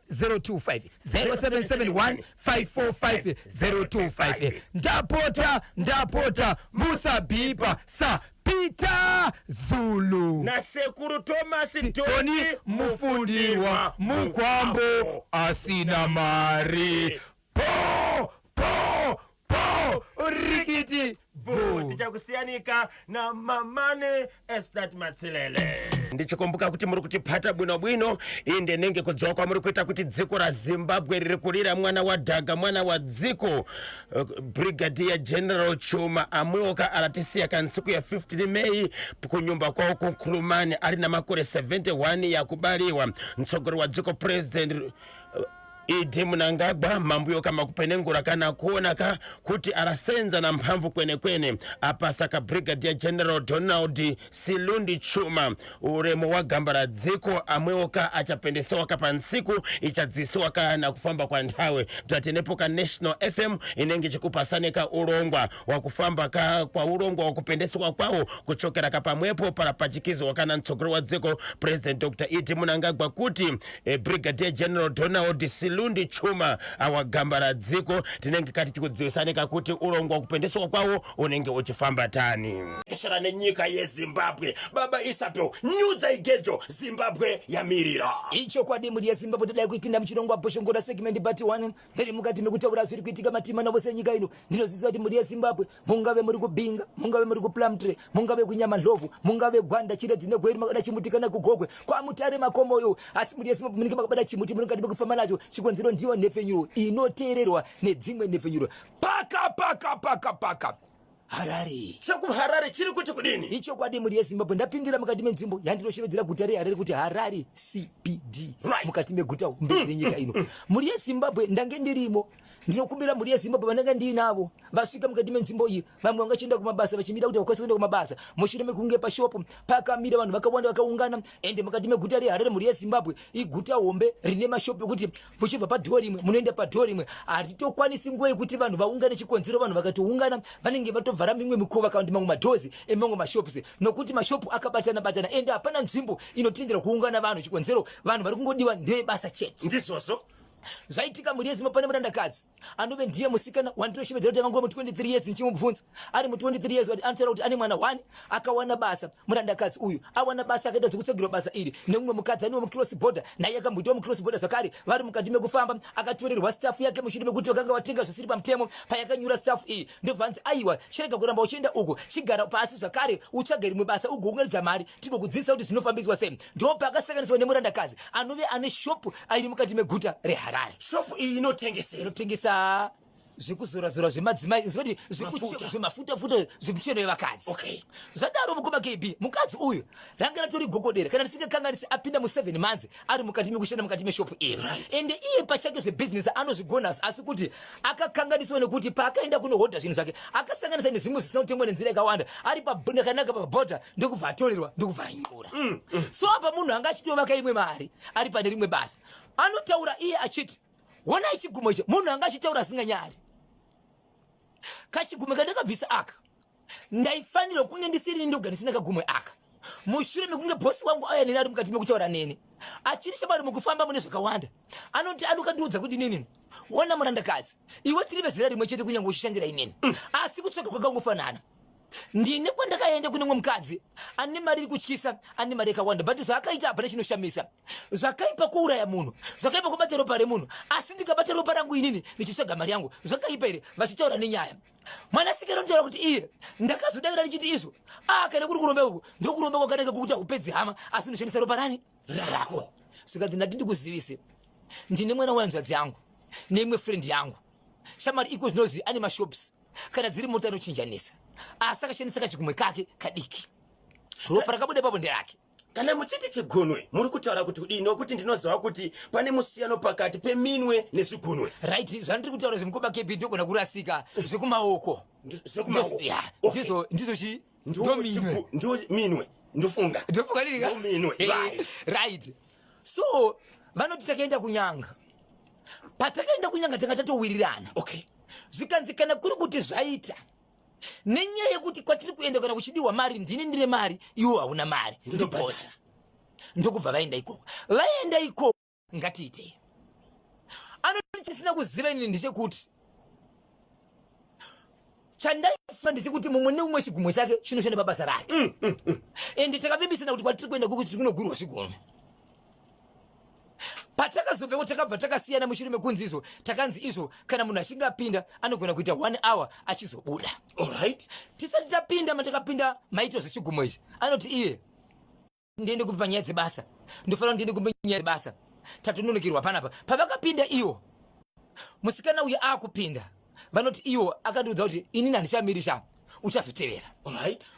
025, 0771 545 025. Ndapota, ndapota, musabhipa sa Peter Zulu nasekuru Thomas Toni Toni Mufundirwa Mukwambo asina mari. Po po po, rikiti Bu bu. Tichakusiyanika na mamane Esnat Matsilele, ndichikumbuka kuti muri kutipata bwino bwino. Inde nenge kudzoka kwamuri kuita kuti dziko raZimbabwe riri kurira mwana wadhaga, mwana wadziko. Brigadier General Chuma amweoka aratisiya kansiku ya 15 May kunyumba kwawo kuNkhulumani, ali na makore 71 yakubaliwa. Mtsogoleri wa dziko President ED Mnangagwa mambuyo kama kupenengura kana kuona ka kuti arasenza na mphamvu kwenekwene, apasa ka Brigadier General Donald Silundi Chuma uremo wa gamba la dziko. Amwewo achapendesewa ka pansiku ichadzisiwa kana kufamba kwa nthawi. Bzatenepo ka National FM inenge chikupasanika ulongwa wakufamba ka kwa ulongwa wakupendesewa kwawo kuchokera ka pamwepo palapachikizwa kana mtsogoleri wa dziko President Dr ED Mnangagwa kuti Brigadier General Donald Silundi. Lundi Chuma, our Gambaradziko. Tinenge kati tikudzivisane kakuti urongwa kupendeswa kwawo unenge uchifamba tani. Shara nenyika yeZimbabwe. Baba Isabel, nyudza igejo, Zimbabwe yamirira. Ichokwadi mhuri yeZimbabwe, tadai kuipinda muchirongwa Bhoshongora segment part 1. Ndiri mukati mekutaura zviri kuitika matima navose nyika ino. Ndinozviziva kuti mhuri yeZimbabwe, mungave muri kuBinga, mungave muri kuPlumtree, mungave kuNyamandlovu, mungave Gwanda, Chiredzi neGweru, makada chimuti kana kuGokwe, kwaMutare makomoyo. Asi mhuri yeZimbabwe, munenge makabata chimuti munenge mekufamba nacho. Chikonzero ndiyo nhepfenyuro inoteererwa nedzimwe nhepfenyuro. Paka paka paka paka. Harare. ChekuHarare chiri kuti kudini? Ichokwadi mhuri yeZimbabwe, ndapindira mukati menzvimbo yandinoshevedzera guta reHarare kuti Harare CBD. Mukati meguta hombe renyika ino. Mhuri yeZimbabwe, ndange ndirimo. Ndinokumbira mhuri yeZimbabwe vandanga ndiinavo vasvika mukati menzvimbo iyi, vamwe vangachienda kumabasa vachimira kuti vakwanise kuenda kumabasa mushure mekunge pashopu pakamira vanhu vakawanda vakaungana. Ende mukati meguta reHarare, mhuri yeZimbabwe, iguta hombe rine mashopu ekuti muchibva padhoo rimwe munoenda padhoo rimwe. Hatitokwanisi nguva yekuti vanhu vaungane, chikonzero vanhu vakatoungana vanenge vatovhara mimwe mikova kana kuti mamwe madhozi emamwe mashops, nokuti mashopu akabatana batana ende hapana nzvimbo inotendera kuungana vanhu. Chikonzero vanhu vari kungodiwa ndevebasa chete. Ndizvozvo. Zvaitika mhuri yeZimbabwe, pane murandakadzi anove ndiye musikana wandinoshevedzera kuti angangova mu23 years. Ndichimubvunza ari mu23 years, kuti anotaura kuti ane mwana 1, akawana basa. Murandakadzi uyu awana basa, akaita zvekutsvagirwa basa iri nemumwe mukadzi aniwo mucross border, naye akamboitawo mucross border zvakare. Vari mukati mekufamba, akatorerwa stuff yake mushure mekuti vakanga vatenga zvisiri pamutemo. Payakanyura stuff iyi, ndobva anzi, "Aiwa, chirega kuramba uchienda uku, chigara pasi zvakare utsvage rimwe basa ugounganidza mari, tigokudzidzisa kuti zvinofambiswa sei." Ndo paakasanganiswa nemurandakadzi anove ane shopu airi mukati meguta reHarare. Shopu iyi inotengesei? Inotengesa zvekuzorazora zvemadzimai, zvekuti Mafuta. Zvemafutafuta, zvemicheno yevakadzi. Zvadaro, mukoma KB, mukadzi uyu ranga ratori gogodera, kana ndisingakanganisi apinda mu7 months ari mukati mekushanda mukati meshopu iyi. Ende iye pachake zvebhizinesi anozvigona, asi kuti akakanganiswa nekuti paakaenda kunohodha zvinhu zvake akasanganisa nezvimwe zvisina kutengwa nenzira yakawanda, ari pakanaka pabhodha, ndokubva atorerwa, ndokubva anyura. So apa munhu anga achitovaka imwe mari ari pane rimwe basa. Anotaura iye achiti, "Honai chigumo icho." Munhu anga achitaura asinganyari. "Kachigumwe kandakabvisa aka, ndaifanirwa kunge ndisiri ndoga ndisina kagumwe aka. Mushure mekunge bhosi wangu auya neni, ari mukati mekutaura neni achiri shamwari, mukufamba mune zvakawanda, anoti anokandiudza kuti, 'Nini, ona murandakadzi, iwe tiri vezera rimwe chete, kunyange uchishandira inini, asi kutsvaga kwakangofanana. Ndine kwandakaenda kune mumwe mukadzi ane mari iri kutyisa, ane mari yakawanda, but zvaakaita hapana chinoshamisa. Zvakaipa kuuraya munhu, zvakaipa kubata ropa remunhu, asi ndikabata ropa rangu inini ndichitsvaga mari yangu, zvakaipa here?' Vachitaura nenyaya, mwanasikana unotaura kuti iye, "Ndakazodavira ndichiti izvo, a kana kuri kuromba uku, ndokuromba kwakanaka kukuti hakupedzi hama, asi unoshandisa ropa rani rako." Zvikanzi, "Ndati ndikuzivise, ndine mwana wehanzvadzi yangu neimwe friend yangu, shamwari iko zvinozi ane mashops, kana dziri mota anochinjanisa, asi akashandisa kachikumwe kake kadiki, ropa rakabuda ipapo nderake." Kana muchiti chigunwe, muri kutaura kuti kudii? Nokuti ndinoziva kuti pane musiyano pakati peminwe nezvigunwe. Right, zvandiri kutaura zvemukoma KB, ndogona kurasika, zvekumaoko. Zvekumaoko. Ya, ndizvo chi ndominwe. Ndo minwe, ndofunga. Ndofunga nini? Ndominwe, right. Right, so vanoti takaenda kunyanga. Patakaenda kunyanga, tanga tatowirirana. Zvikanzi, kana kuri kuti zvaita nenyaya yekuti kwatiri kuenda kana kuchidiwa mari, ndini ndine mari, iwo hauna mari." Ndinobhadhara. Ndiboss. Ndokubva vaenda ikoko. Vaenda ikoko, ngatiitei. Anoti, "Chisina kuziva inini ndechekuti chandaifa ndechekuti mumwe neumwe chigumwe chake chinoshanda pabasa rake, ende takavimbisana kuti kwatiri kuenda kuku tiri kunogurwa zvigumwe." Patakazobveko, takabva takasiyana mushure mekunzi izvo, takanzi izvo, kana munhu achinge apinda anogona kuita one hour achizobuda. Tisati tapinda, matakapinda maitwa zvechigumo ichi. Anoti iye, "Ndiende kupi panyaya dzebasa? Ndofanira ndiende kupi nyaya dzebasa? Tatononokirwa panapa." Pavakapinda iwo, musikana uyu akupinda, vanoti iwo akandiudza kuti, "Inini handichamirisha, uchazotevera."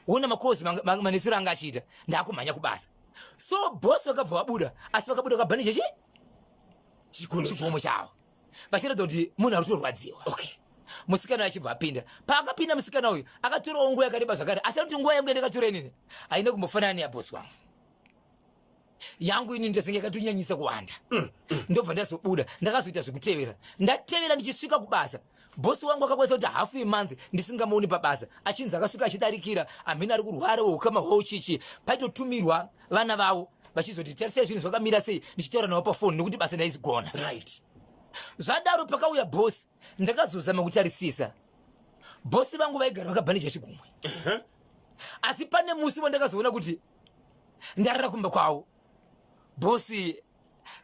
Ona makozi manesero anga achiita, "Ndakumhanya kubasa." So bosi vakabva vabuda, asi vakabuda vakabva nechechi chigumo chavo, vachiratidza kuti munhu ari kutorwadziwa. Musikana achibva apinda. Paakapinda, musikana uyu akatorawo nguva yakareba zvakare, asi anoti, "Nguva yangu yandakatora inini haina kumbofanana neyabhosi wangu. Yangu inini ndasenge yakatonyanyisa kuwanda. Ndobva ndazobuda, ndakazoita zvekutevera. Ndatevera, ndichisvika kubasa, bhosi wangu akakwanisa kuti hafu yemonth ndisingamuoni pabasa, achinzi akasvika achidarikira, hamene ari kurwara, ukama hwauchichi, paitotumirwa vana vavo vachizoti tarisai zvinhu zvakamira sei, ndichitaura navo pafoni, nekuti basa ndaizigona." Zvadaro pakauya boss, ndakazozama kutarisisa. Boss vangu vaigara vakabhanija chigumwe. Asi pane musi wandakazoona kuti ndarara kumba kwavo. Boss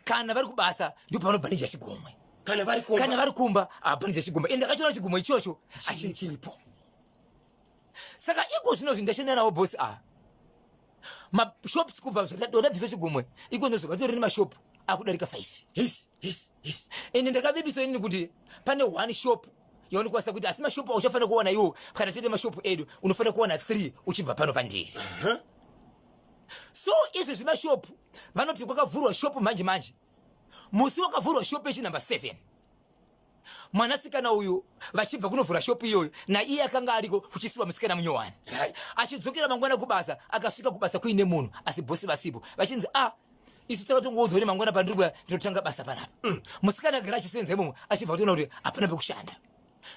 kana vari kubasa ndipo panobhanija chigumwe. Kana vari kumba. Kana vari kumba abhanija chigumwe. Ende ndakachiona chigumwe ichocho achiripo. Saka iko zvino zvindashanda navo boss ava. Mashops kubva zvandabvisa chigumwe iko ndozvo vatori nemashop akudarika 5. Yes, yes, yes. Ende ndakavimbiswa inini kuti pane one shop yaunokwanisa kuita asi mashopu auchafanira kuwana iwo kana tiite mashopu edu unofanira kuwana 3 uchibva pano pandiri. So izvi zvemashopu vanoti kwakavhurwa shopu manje manje. Musi wakavhurwa shopu yechi number 7 mwanasikana uyu vachibva kunovhura shopu iyoyo naiye akanga ariko kuchisiwa musikana munyowani. Achidzokera mangwana kubasa akasvika kubasa kuine munhu asi bhosi vasipo vachinzi a isu takatongoudzwa kuti mangwana pandiri kuya ndinotanga basa panapa. Musikana agara achisenza imomo achibva kutoona kuti hapana pekushanda.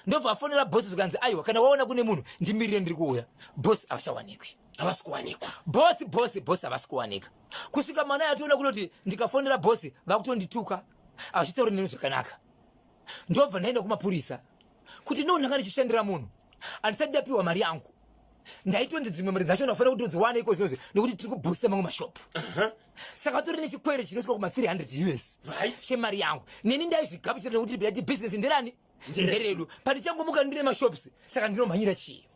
Ndobva afonera bhosi zvikanzi aiwa kana waona kune munhu ndimirire ndiri kuuya. Bhosi havachawanikwi. Havasi kuwanikwa. Bhosi, bhosi, bhosi havasi kuwanika. Kusvika mwana atoona kunoti ndikafonera bhosi vakutondituka havachitauri neni zvakanaka. Ndobva ndaenda kumapurisa kuti no ndanga ndichishandira munhu handisati ndapiwa mari yangu. Ndaitonzi dzimwe mari dzacho ndafanira kutodziwana iko zvinozvi nekuti tiri kubhusta mamwe mashopu. Saka tori nechikwere chinosvika kuma 300 US chemari yangu. Neni ndaizvigamuchira nekuti ndati business nderani? Nderedu. Pandichangomuka ndine mashops saka ndinomhanyira chii?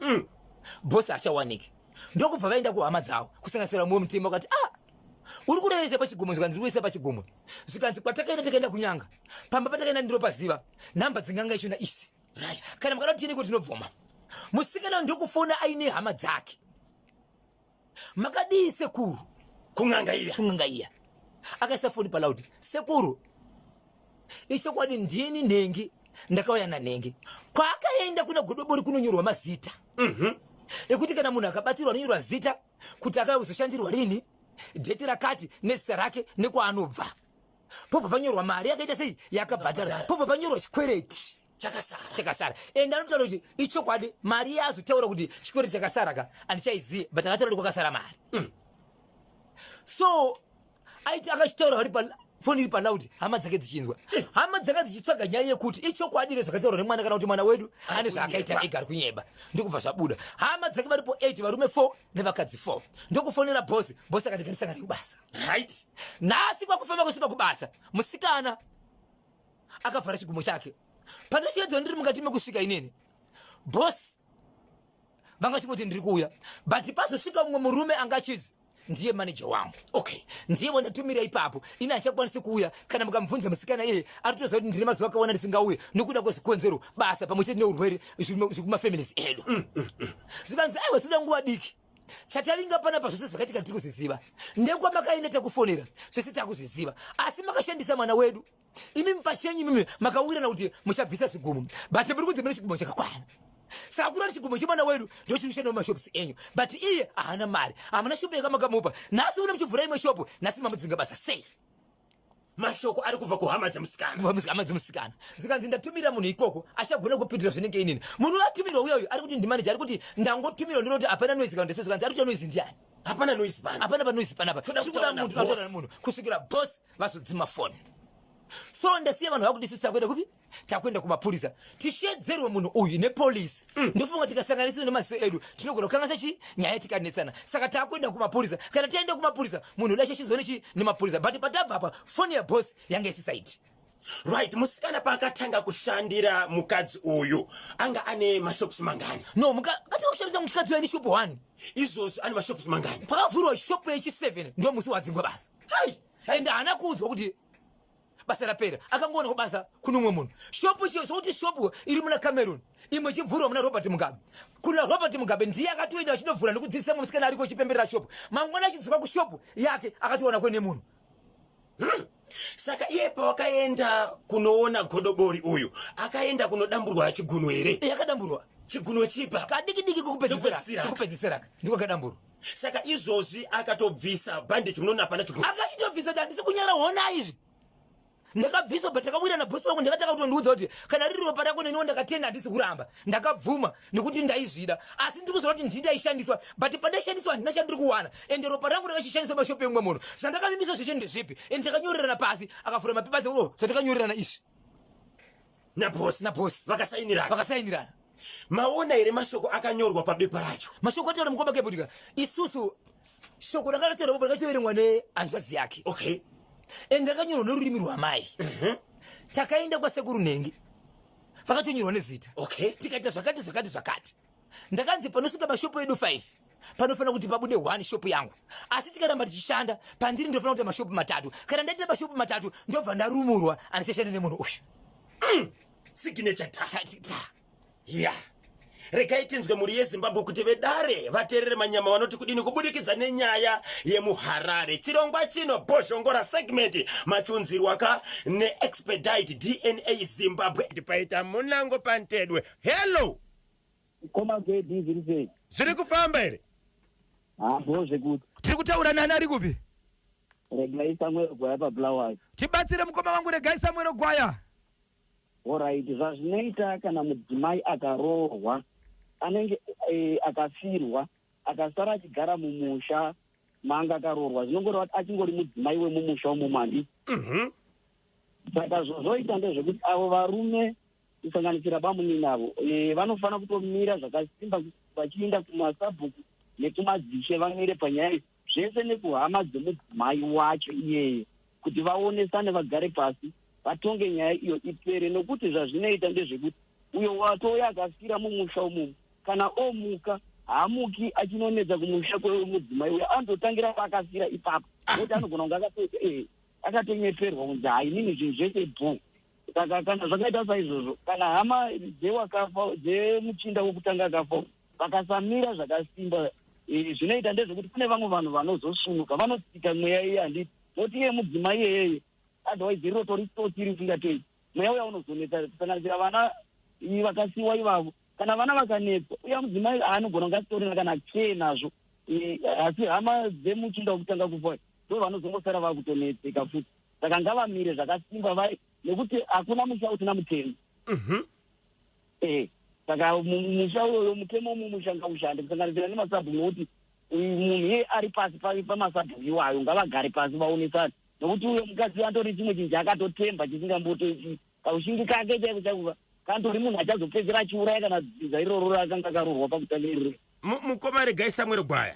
Boss achawaniki. Ndokubva vaenda kuhama dzavo kusanganisira mumwe mutemo akati ah uri kurevesa pachigumwe zvikanzi ndiri kuisa pachigumwe zvikanzi kwatakaenda takaenda kunyanga pamba patakaenda ndinopaziva nhamba dzinganga ichona isi. Kana mukada kuti tiende tinobvuma. Musikana ndokufona aine hama dzake. Makadii sekuru? Kun'anga iya. Kun'anga iya. Akaisa foni paloud. Sekuru, ichokwadi ndini nhengi ndakauya nanhengi. Kwaakaenda kuna godobori kunonyorwa mazita. Ekuti kana munhu akabatsirwa anonyorwa zita kuti akauya kuzoshandirwa rini, dheti rakati nezita rake nekwaanobva. Pobva panyorwa mari yakaita sei yakabhadhara. Pobva panyorwa chikwereti chakasara. Chakasara. Ende anotaura kuti ichokwadi mari yazotaura kuti chikwereti chakasara ka andichaizive but akataura kuti kwakasara mari. So aiti akachitaura vari pa foni iri paloud hama dzake dzichinzwa. Hama dzake dzichitsvaga nyaya yekuti ichokwadi here zvakataurwa nemwana kana kuti mwana wedu ane zvaakaita ega ari kunyeba. Ndokubva zvabuda. Hama dzake varipo 8 varume 4 nevakadzi 4. Ndokufonera boss, boss akati ngatisangane kubasa. Nhasi kwakufamba kusvika kubasa musikana akavhara chigumo chake. Pandasheedzwa ndiri mukati mekusvika inini boss vanga chingoti ndiri kuuya but pazosvika mumwe murume anga achinzi ndiye manager wangu. Ndiye wandatumira ipapo ini handichakwanisi kuuya. Kana mukamubvunza musikana iyeye aritoziva kuti ndine mazuva akawanda ndisingauye nekuda kwezvikonzero basa pamwe chete neurwere zvekumafamilies edu. Zvikanzi aiwa tinoda nguva diki. Chatavinga panapa zvese zvakaitika tiri kuzviziva. Ndekwamakaenda takufonera zvese takuzviziva. Asi makashandisa mwana wedu. Imi pachenyu imimi makawirirana kuti muchabvisa zvigumo. But muri kunzi mune chigumo chakakwana. Saka kuri kuti chigumo chemwana wedu ndochiri kushanda mumashops enyu. But iye haana mari. Hamuna shopu yakamakamupa. Nhasi une muchivhura imwe shopu, nhasi mamudzinga basa sei? Mashoko ari kubva kuhama dzemusikana. Hama dzemusikana. Zvikanzi ndatumira munhu ikoko achagona kupindura zvinenge inini. Munhu atumirwa uya uyu ari kuti ndimanager ari kuti ndangotumirwa ndinoti hapana noise kana ndese zvikanzi ari kuti noise ndiani? Hapana noise pano. Hapana pa noise panapa. Toda Tiri kuda kutaura munhu na ataura boss. nemunhu kusvikira boss vazodzima phone. So ndasiya vanhu vakuti isu takuenda kupi? Takuenda kumapurisa. Tishedzerwe munhu uyu nepolice. Ndofunga tikasanganiswa nemaziso edu tinogona kukanganisa chi nyaya tikanetsana. Saka takuenda kumapurisa. Kana taenda kumapurisa munhu uda chashedzwa nechi nemapurisa. But patabva apa phone ya boss yanga isisaiti. Right, musikana paakatanga kushandira mukadzi uyu anga ane mashops mangani? No, akatanga kushandisa mukadzi uyu ane shop 1. Izvozvo ane mashops mangani? Pakavhurwa shop yechi 7 ndo musi wadzingwa basa. Hai! Ende haana kuudzwa kuti basa rapera, akangoona kubasa kune umwe munhu. Shop chiyo sokuti shop iri muna Cameroon, imwe ichivhurwa muna Robert Mugabe. Kuna Robert Mugabe ndiye akatoenda achinovhura nekudzidzisa musikana ariko achipemberera shop. Mangwana achidzoka kushop yake akatoona kune munhu. Saka iye pawakaenda kunoona godobori uyu akaenda kunodamburwa chigunwe here? Iye akadamburwa. Chigunwe chipa? Kadiki diki kokupedzisira. Kokupedzisira. Ndiko akadamburwa. Saka izvozvi akatobvisa bandage munoona hapana chigunwe. Akachitobvisa kuti handisi kunyara hona izvi. Ndakabviswa but takawira na boss wangu ndakatanga kutondiudza kuti kana riri ropa rako neniwo ndakatenda handisi kuramba. Ndakabvuma nekuti ndaizvida. Asi ndiri kuziva kuti ndini ndaishandiswa but pandaishandiswa handina chandiri kuwana. Ende ropa rangu rakachishandiswa mashopu emumwe munhu. Zvandakavimbiswa zveshe ndezvipi? Ende takanyorerana pasi akavhura mapepa ese oh zvandakanyorerana izvi. Nabosi. Nabosi. Vakasainirana. Vakasainirana. Maona here mashoko akanyorwa pabepa racho? Mashoko ataura mukoma kebutika isusu shoko rakataura bobo rakatoverengwa nehanzvadzi yake. Okay. Ende rakanyorwa nerurimi rwamai. Takaenda kwasekuru Nhengi vakatonyorwa nezita. Okay. Tikaita zvakati zvakati zvakati. Ndakanzi panosvika mashopu edu 5 panofanira kuti pabude 1 shopu yangu, asi tikaramba tichishanda pandiri ndofanira kuita mashopu matatu. Kana ndaita mashopu matatu ndobva ndarumurwa, andichashanda nemunhu uyu. Signature ta. Sati ta. Ya. Regai tinzwe mhuri yeZimbabwe kuti vedare vateerere manyama vanoti kudini kubudikidza nenyaya yemuHarare. Chirongwa chino Bhozhongora segment machunzirwa ka neExpedite DNA Zimbabwe. Paita munango pantedwe. Hello. Mukoma Gedi, zviri sei? Zviri kufamba here? Hambo zvekuti. Tiri kutaura nani ari kupi? Regai Samuel Gwaya paBulawayo. Tibatsire mukoma wangu Regai Samuel Gwaya. Horaiti, zvazvinoita kana mudzimai akaroorwa anenge e, akafirwa akasara achigara mumusha maanga akaroorwa zvinongoreva kuti achingori mudzimai wemumusha umomo handiti? Saka zvozvoita ndezvekuti avo varume kusanganisira bamunini avo e, vanofanira kutomira zvakasimba vachienda kumasabhuku nekumadzishe vamire panyaya iyi zvese nekuhama dzemudzimai wacho iyeye kuti vaonesane vagare pasi vatonge nyaya iyo ipere nokuti zvazvinoita ndezvekuti uyo watouya akafira mumusha umumu kana omuka haamuki achinonetsa kumusha kwemudzimai uyo anototangira paakafira ipapo nokuti anogona kunge eh, akatonyeperwa kunzi hainini zvinhu zvese bho. Saka kana zvakaita saizvozvo, kana hama dzewakafa dzemuchinda wokutanga akafa vakasamira zvakasimba, eh, zvinoita ndezvekuti kune vamwe vanhu vanozosvunuka vanotsika mweya iye handiti noti iye mudzimai iyeyeye otherwise rirotori tsotsi risingatei mweya uya unozonetsa kusanganisira vana vakasiwa ivavo. Kana vana vakanetswa uya mudzimai anogona kunge asitorina kana care nazvo, eh, asi hama dzemuchinda wokutanga kufa ndo vanozongosara vakutonetseka futi. Saka ngavamire zvakasimba vai nekuti hakuna musha usina mutemo. Eh, saka musha uyoyo mutemo mumusha ngaushande kusanganisira nemasabhuku nokuti munhu iye ari pasi pamasabhuku iwayo ngavagare pasi vaonesane nokuti uyo mukadzi atori chimwe chinhu chaakatotemba chisingamboto kaushingi kake chaiko chaiko kantori munhu achazopedzera achiuraya kana dzinza iroro raakanga akaroorwa pakutanga iroro. Mukoma Regai Samuel Gwaya.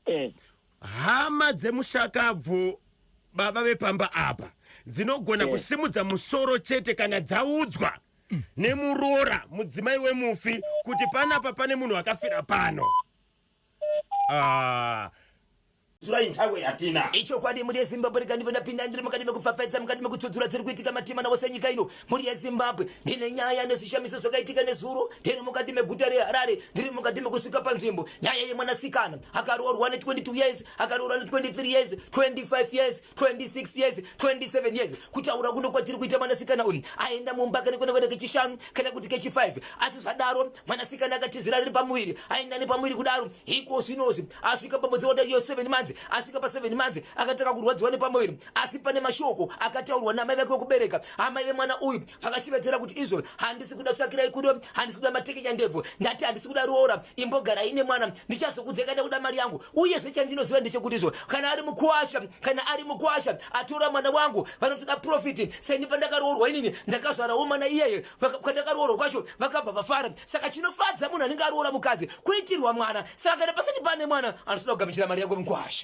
Eh. Hama dzemushakabvu baba vepamba apa dzinogona kusimudza musoro chete kana dzaudzwa nemuroora mudzimai wemufi kuti panapa pane munhu akafira pano. Ah. Zurai nthawe yatina. Ichokwadi mhuri yeZimbabwe rega ndibve ndapinda ndiri mukati mekupfapfaidza mukati mekutsudzura dziri kuitika matima nawo senyika ino. Mhuri yeZimbabwe ndine nyaya nezvishamiso zvakaitika nezuro. Ndiri mukati meguta reHarare, ndiri mukati mekusvika panzvimbo. Nyaya yemwanasikana akaroorwa ne22 years, akaroorwa ne23 years, 25 years, 26 years, 27 years. Kutaura kuno kwatiri kuita mwanasikana uyu aenda mumba kana kuenda kuenda kechishanu kana kuti kechi5. Asi zvadaro mwanasikana akatizira riri pamuviri, aenda nepamuviri kudaro iko zvinozvi asvika pamwedzi wataiyo 7 months, asvika pa7 months akatanga kurwadziwa nepamuviri. Asi pane mashoko akataurwa namai vake vekubereka, amai vemwana uyu vakashevedzera kuti izvo handisi kuda tsvakirai kudo, handisi kuda matekenya ndebvu, ndati handisi kuda roora, imbogarai nemwana, ndichazokudzeka ndakuda mari yangu. Uyezve chandinoziva ndechekuti izvo kana ari mukwasha, kana ari mukwasha atora mwana wangu vanotoda profiti. Seni pandakaroorwa inini ndakazvarawo mwana iyeye, kwandakaroorwa kwacho vakabva vafara. Saka chinofadza munhu anenge aroora mukadzi kuitirwa mwana. Saka kana pasati pane mwana anotoda kugamuchira mari yako mukwasha.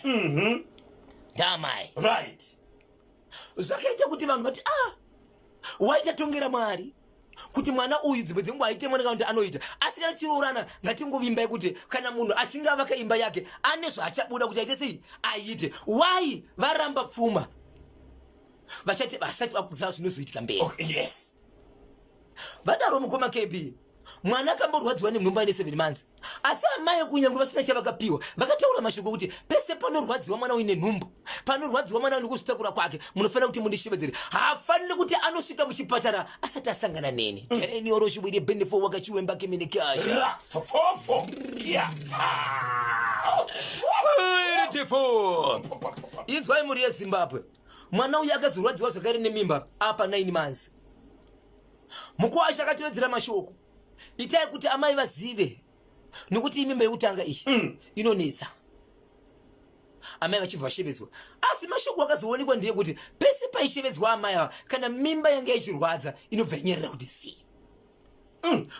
Ndamai. Right. Zvakaita kuti vanhu vati ah, waitatongera Mwari kuti mwana uyu dzimwe dzenguva aite mwana kana kuti anoita. Asi kana tichiroorana ngatingovimbai kuti kana munhu achinge avaka imba yake ane zvaachabuda kuti aite sei aite. Why varamba pfuma vachati vasati vakuziva zvinozoitika mberi. Okay, yes. Vadaro mukoma KB, mwana akamborwadziwa nenhumbu aine 7 months, asi amai kunyange vasina chavakapiwa vakataura mashoko ekuti pese panorwadziwa mwana uine nhumbu, panorwadziwa mwana nekuzvitakura kwake, munofanira kuti mundishevedzere. Haafaniri kuti anosvika muchipatara asati asangana neni. Daniel Roshibwiri Benefo wakachiwemba keminikasha. Ra, pfopfo, ya, ta. Beautiful. Inzwai mhuri yeZimbabwe, mwana uyu akazorwadziwa zvakare nemimba apa 9 months. Mukwasha akatevedzera mashoko, itai kuti amai vazive nokuti imimba yekutanga iyi inonetsa. Amai vachibva vashevedzwa, asi mashoko akazoonekwa ndeyekuti pese paishevedzwa amai ava, kana mimba yanga ichirwadza inobva inyarira kuti zii.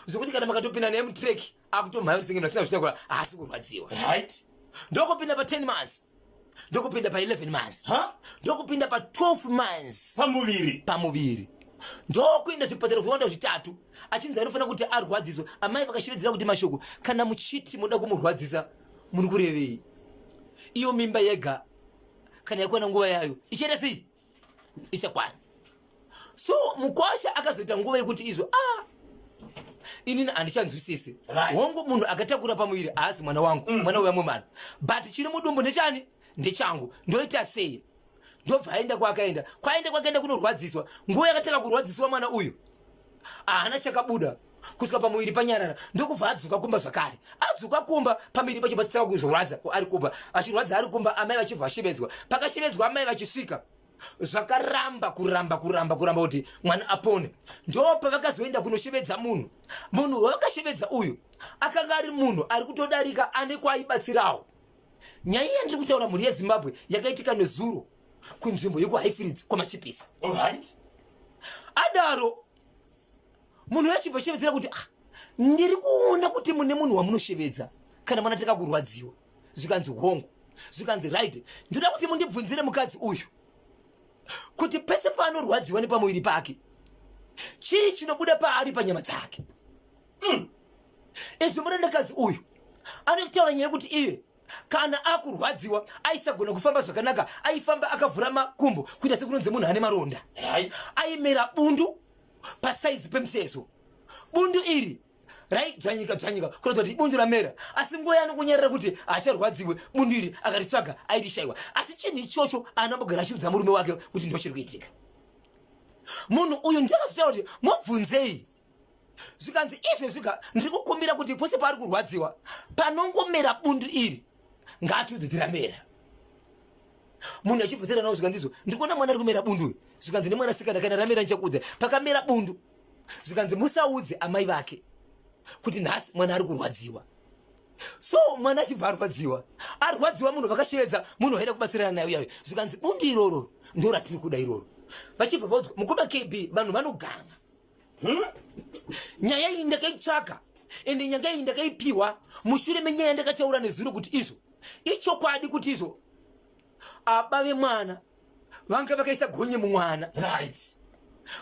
Zvokuti kana makatopinda naye mutrek akutomhaya kuti senge asina zvitakura, haasi kurwadziwa. Ndokupinda pa10 months, ndokupinda pa11 months, ndokupinda pa12 months. Pamuviri. Pamuviri. Ndokuenda zvipatara zvakawanda zvitatu, achinzi anofanira kuti arwadziswe. Amai vakashevedzera kuti, mashoko, kana muchiti muda kumurwadzisa, muri kurevei? Iyo mimba yega kana yakwana nguva yayo ichaita sei? Ichakwana. So mukwasha akazoita nguva yekuti izvo, ah, inini handichanzwisisi. Hongu, munhu akatakura pamuviri haasi mwana wangu, mwana wevamwe vanhu, but chiri mudumbu ndechani? Ndechangu. Ndoita sei? Ndobva aenda kwaakaenda, kwaenda kwakaenda kunorwadziswa. Nguva yakatanga kurwadziswa mwana uyu, haana chakabuda kusvika pamuviri panyarara. Ndokubva adzoka kumba zvakare. Adzoka kumba, pamuviri pacho pachitanga kuzorwadza ari kumba, achirwadza ari kumba. Amai vachibva vashevedzwa. Pakashevedzwa amai vachisvika, zvakaramba kuramba kuramba kuramba kuti mwana apone. Ndo pavakazoenda kunoshevedza munhu. Munhu wavakashevedza uyu akanga ari munhu ari kutodarika, ane kwaaibatsirawo. Nyaya yandiri kutaura, mhuri yeZimbabwe, yakaitika nezuro kunzvimbo yekuHighfields kwaMachipisa. Adaro munhu achibva shevedzera kuti, ah, ndiri kuona kuti mune munhu wamunoshevedza kana mwana tanga kurwadziwa. Zvikanzi hongu. Zvikanzi right, ndoda kuti mundibvunzire mukadzi uyu kuti pese paanorwadziwa nepamuviri pake, chii chinobuda paari panyama dzake. Izvi murandakadzi uyu anotaura nyaya yekuti iye kana akurwadziwa aisagona kufamba zvakanaka, aifamba akavhura makumbo kuita sekunonzi munhu ane maronda. Aimera bundu pasaizi pemusezo. Bundu iri raidzvanyika dzvanyika kuratidza kuti bundu ramera, asi nguva yaanokunyarira kuti haacharwadziwe, bundu iri akaritsvaga airishayiwa. Asi chinhu ichocho anambogara achiudza murume wake kuti ndochiri kuitika. Munhu uyu ndiye akazotaura kuti mubvunzei. Zvikanzi izvezvi ndiri kukumbira kuti pose paari kurwadziwa panongomera bundu iri, ngaatiudze kuti ramera. Munhu achibvunzira nawo, zvikanzi izvo ndiri kuona mwana ari kumera bundu uyu. Zvikanzi nemwanasikana, kana ramera ndichakuudza. Pakamera bundu, zvikanzi musaudze amai vake kuti nhasi mwana ari kurwadziwa. So mwana achibva arwadziwa, arwadziwa, munhu vakashevedza munhu waida kubatsirana naye uyayo. Zvikanzi bundu iroro ndo ratiri kuda iroro. Vachibva vaudzwa, mukoma KB, vanhu vanoganga. Nyaya iyi ndakaitsvaka, ende nyanga iyi ndakaipiwa mushure menyaya ndakataura nezuro kuti izvo ichokwadi kuti izvo aba vemwana vanga vakaisa gonye mumwana.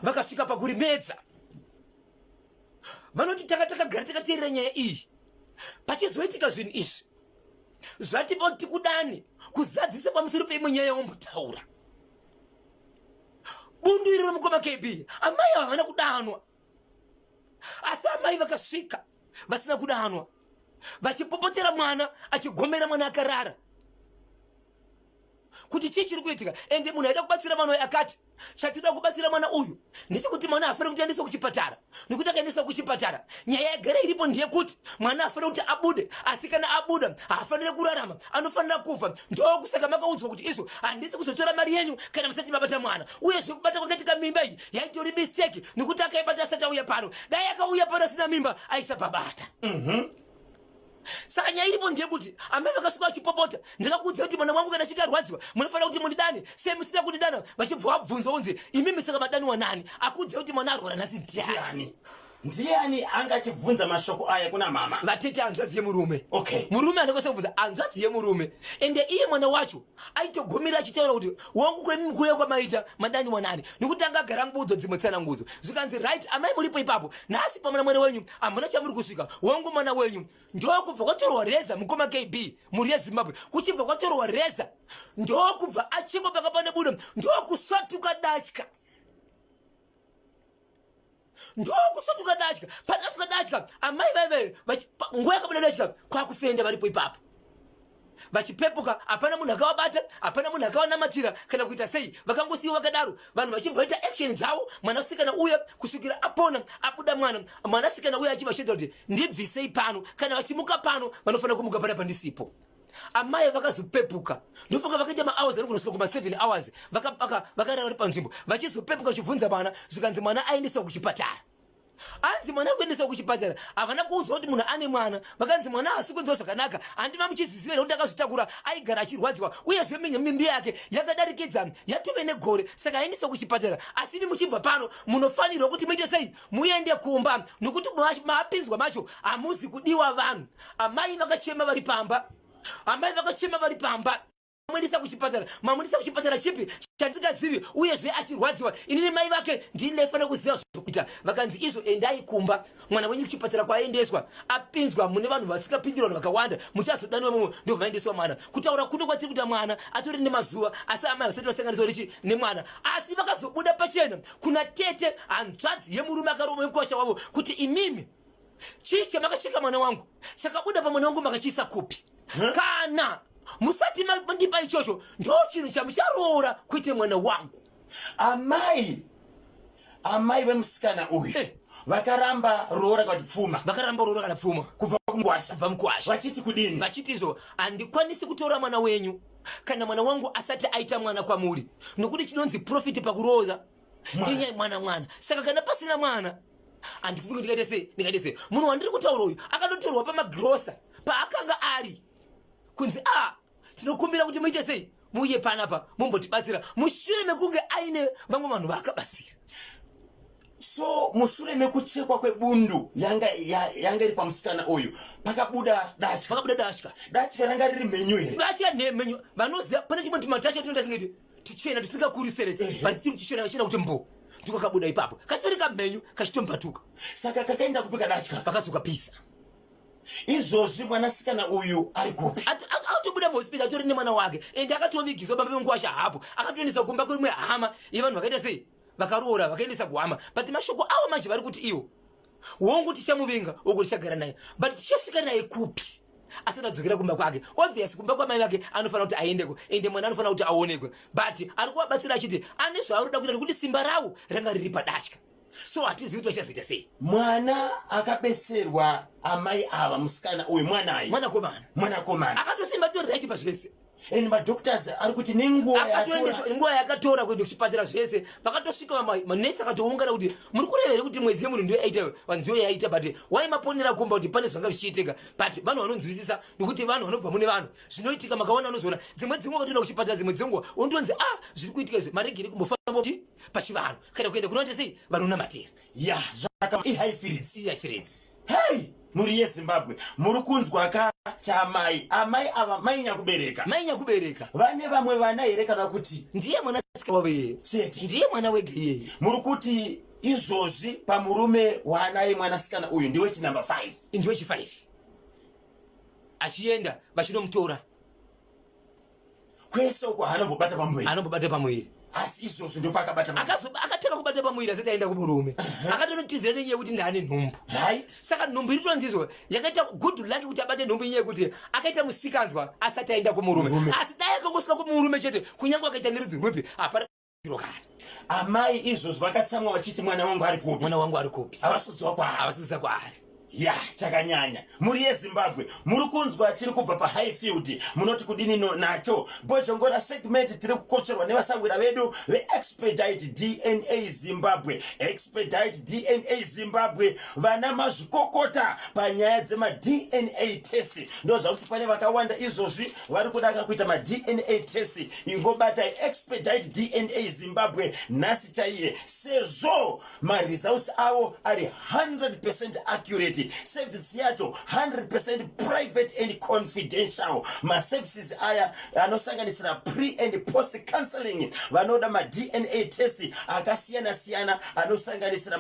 Vakasvika pakurimedza. Vanoti tanga takagara takateerera nyaya iyi, pachizoitika zvinhu izvi zvatipa kuti tikudane kuzadzisa pamusoro peimwe nyaya yawambotaura. Bundu iri romukoma KB, amai ava havana kudanwa, asi amai vakasvika vasina kudanwa vachipopotera mwana, achigomera mwana akarara kuti chii chiri kuitika. Ende munhu aida kubatsira mwana uyu akati, chatinoda kubatsira mwana uyu ndechekuti mwana haafaniri kuti aendeswe kuchipatara, nekuti akaendeswa kuchipatara, nyaya yagara iripo ndeyekuti mwana haafaniri kuti abude, asi kana abuda haafaniri kurarama, anofanira kufa. Ndokusaka makaudzwa kuti izvo handisi kuzotora mari yenyu kana musati mabata mwana. Uyezve kubata kwakaitika mimba iyi yaitori mistake, nekuti akaibata asati auya pano. Dai akauya pano asina mimba, aisababata. Saka nyaya iripo ndeyekuti amai vakasvika vachipopota, ndakakuudza kuti mwana wangu kana achinge arwadziwa munofanira kuti mundidane, sei musina kundidana? Vachibva vabvunzwa kunzi, imimi saka madaniwa nani? Akuudza kuti mwana arwara nhasi ndiani? Ndiani? Ndiani anga achibvunza mashoko aya kuna mama? Vatete, hanzvadzi yemurume. Murume anokwanisa kubvunza hanzvadzi yemurume. Ende iye mwana wacho aitogumira achitaura kuti wangu kwemimi kuuya kwamaita madaniwa nani, nekuti anga agara anguudzo dzimwe tsanangudzo. Zvikanzi right, amai muripo ipapo nhasi pamwana mwana wenyu hamuna chamuri kusvika, wangu mwana wenyu. Ndokubva kwatorwa reza, mukoma KB, mhuri yeZimbabwe, kuchibva kwatorwa reza, ndokubva achekwa paka pane budo, ndokusvatuka datya, ndokusvatuka datya. Pakasvika datya, amai vaive nguva yakabuda datya kwakufenda varipo ipapo vachipepuka. Hapana munhu akavabata, hapana munhu akavanamatira kana kuita sei, vakangosiyiwa vakadaro, vanhu vachibva vaita action dzavo. Mwanasikana uya kusvikira apona, abuda mwana, mwanasikana uya achibva achiita kuti ndibvisei pano, kana vachimuka pano vanofanira kumuka pana pandisipo. Amai vakazopepuka, ndofunga vakaita mahours anogona kusvika kuma7 hours vakarara vari panzvimbo. Vachizopepuka vachibvunza mwana, zvikanzi mwana aendeswa kuchipatara. Hanzi mwana kuendeswa kuchipatara, havana kuudzwa kuti munhu ane mwana. Vakanzi mwana haasi kunzwa zvakanaka. Handi mamuchiziziva here kuti akazvitakura, aigara achirwadziwa, uyezve mimbi yake yakadarikidza yatove negore, saka aendeswa kuchipatara. Asi imi muchibva pano munofanirwa kuti muite sei? Muende kumba, nokuti maapinzwa macho hamuzi kudiwa vanhu. Amai vakachema vari pamba, amai vakachema vari pamba. Mamuendesa kuchipatara, mamuendesa kuchipatara chipi chandingazivi, uyezve achirwadziwa. Inini mai vake ndini ndaifanira kuziva zvokuita. Vakanzi izvo, endai kumba, mwana wenyu kuchipatara kwaendeswa apinzwa mune vanhu vasingapindirwa, vanhu vakawanda, muchazodaniwa mumwe. Ndobva vaendeswa mwana. Kutaura kuno kwatiri kuita, mwana atori nemazuva, asi amai vasati vasanganiswa richi nemwana. Asi vakazobuda pachena kuna tete hanzvadzi yemurume akaroma mukwasha wavo kuti, imimi chii chamakasvika mwana wangu, chakabuda pamwana wangu makachiisa kupi? Kana musati mandipa ichocho, ndo chinhu chamucharoora kuite mwana wangu. Amai vemusikana uyu vakaramba roora kana kuti pfuma? Vakaramba roora kana pfuma. Kubva kumukwasha? Kubva mukwasha. Vachiti kudini? Vachiti izvo, handikwanisi kutora mwana wenyu kana mwana wangu asati aita mwana kwamuri, nokuti chinonzi profit pakuroora inyaya mwana mwana. Saka kana pasina mwana, handifungi ndikaite sei, ndikaite sei. Munhu wandiri kutaura uyu akatotorwa pamagirosa paakanga ari, kunzi a tinokumbira kuti muite sei, muuye panapa mumbotibatsira, mushure mekunge aine vamwe vanhu vaakabatsira. So mushure mekuchekwa kwebundu yanga iri pamusikana uyu, pakabuda datya? Pakabuda datya. Datya ranga riri mhenyu here? Datya nemhenyu. Vanoziva pane chimwe tumatatya tunoita singeti tuchena tusingakuri but tiri tuchena chena kuti mbo, ndiko ipapo kachitori kamhenyu kachitombatuka. Saka kakaenda kupi kadatya? Pakazuka pisa. Izvozvi mwanasikana uyu ari kupi? Atobuda muhospital, atori nemwana wake, ende akatovigiswa baba venguwasha hapo. Akatoendesa kumba kurimwe hama yevanhu vakaita sei, vakaroora, vakaendesa kuhama. But mashoko avo manje vari kuti iwo, wongu tichamuvinga uko, tichagara naye, but tichasvika naye kupi asati adzokera kumba kwake? Obvious kumba kwamai vake anofanira kuti aendeko, ende mwana anofanira kuti aonekwe. But ari kuvabatsira achiti ane zvaari kuda kuita, nekuti simba ravo ranga riri padatya. So hatizivi kuti vachazoita sei. Mwana akabetserwa amai ava, musikana uyu, mwanai? Mwanakomana. Mwanakomana. Akatosimba, tori right pazvese. And madoctors ari kuti nenguva akatoendeswa, nguva yakatora kuenda kuchipatara zvese, vakatosvika manesi akatoungana kuti muri kureva here kuti mwedzi yemunhu ndiyo yaita? Vanhu ndiyo yaita, but wai maponera kumba kuti pane zvanga zvichiitika. But vanhu vanonzwisisa, nekuti vanhu vanobva mune vanhu zvinoitika. Makaona anozoona dzimwe dzenguva katoenda kuchipatara, dzimwe dzenguva unotonzi a zviri kuitika izvi, maregere kumbofamba kuti pachivanhu kana kuenda kunoita sei, vanonamatira. Ya, zvaka iHighfields. IHighfields. Hei, muri yeZimbabwe, muri kunzwa ka chamai amai ava, mai nyakubereka? Mai nyakubereka. Vane vamwe vana here kana kuti? Ndiye mwanasikana wavo iyeye. Chete? Ndiye mwana wega iyeye. Muri kuti izvozvi pamurume waanaye mwanasikana uyu ndiwe chinumber 5? Ndiwe chi5, achienda vachinomutora. Kwese uko haanombobata pamuviri? Anombobata pamuviri. Asi izvozvo ndopakabata? Akatanga kubata pamuviri asati aenda kumurume. Akatonotizira nenyaya yekuti ndaane nhumbu. Saka nhumbu iri tonzizwa yakaita good luck kuti abate nhumbu, inyaya yekuti akaita musikanzwa asati aenda kumurume. Murume. Asi dai akangosvika kumurume chete, kunyange akaita nerudzi rwupi, hapana kare. Amai izvozvo vakatsamwa vachiti mwana wangu ari kupi? Mwana wangu ari kupi? Havasi kuziva kwaari. Havasi kuziva kwaari. Ya, chakanyanya. Muri yeZimbabwe, muri kunzwa chiri kubva paHighfield, munoti kudini no nacho? Bhozhongora segment, tiri kukotsverwa nevasangwira vedu veExpedite DNA Zimbabwe. Expedite DNA Zimbabwe, vana mazvikokota panyaya dzemaDNA test. Ndo zvakuti pane vakawanda izvozvi vari kuda kuita maDNA test, ingobatai Expedite DNA Zimbabwe nhasi chaiye, sezvo maresults avo ari 100% accurate, service yacho 100% private and confidential. Maservices aya anosanganisira pre and post counseling. Vanoda maDNA test akasiyana-siyana anosanganisira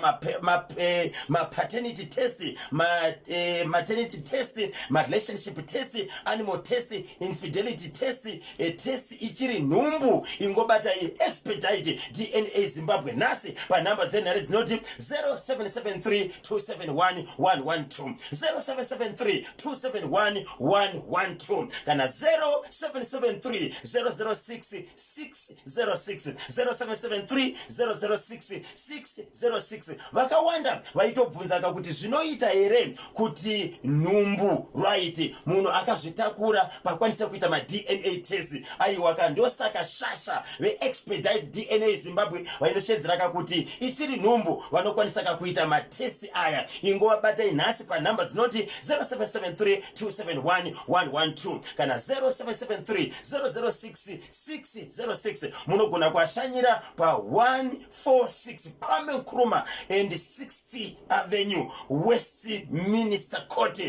mapaternity test, maternity test, marelationship test, animal test, infidelity test, test ichiri nhumbu, ingobatai Expedite DNA Zimbabwe nhasi panhamba dzenhare dzinoti 0773 271 1. 112, 0773 271 112 kana 0773 006 606, 0773 006 606. Vakawanda vaitobvunzaka kuti zvinoita here kuti nhumbu, right, munhu akazvitakura pakwanisa kuita maDNA test? Aiwaka, ndosaka shasha veExpedite DNA Zimbabwe vainoshedzeraka kuti ichiri nhumbu vanokwanisaka kuita matest aya. Ingovabatai nhasi panhamba dzinoti 0773 271 112 kana 0773 006 606. Munogona kuashanyira pa146 Kwame Nkrumah and 6th Avenue, Westminster Court.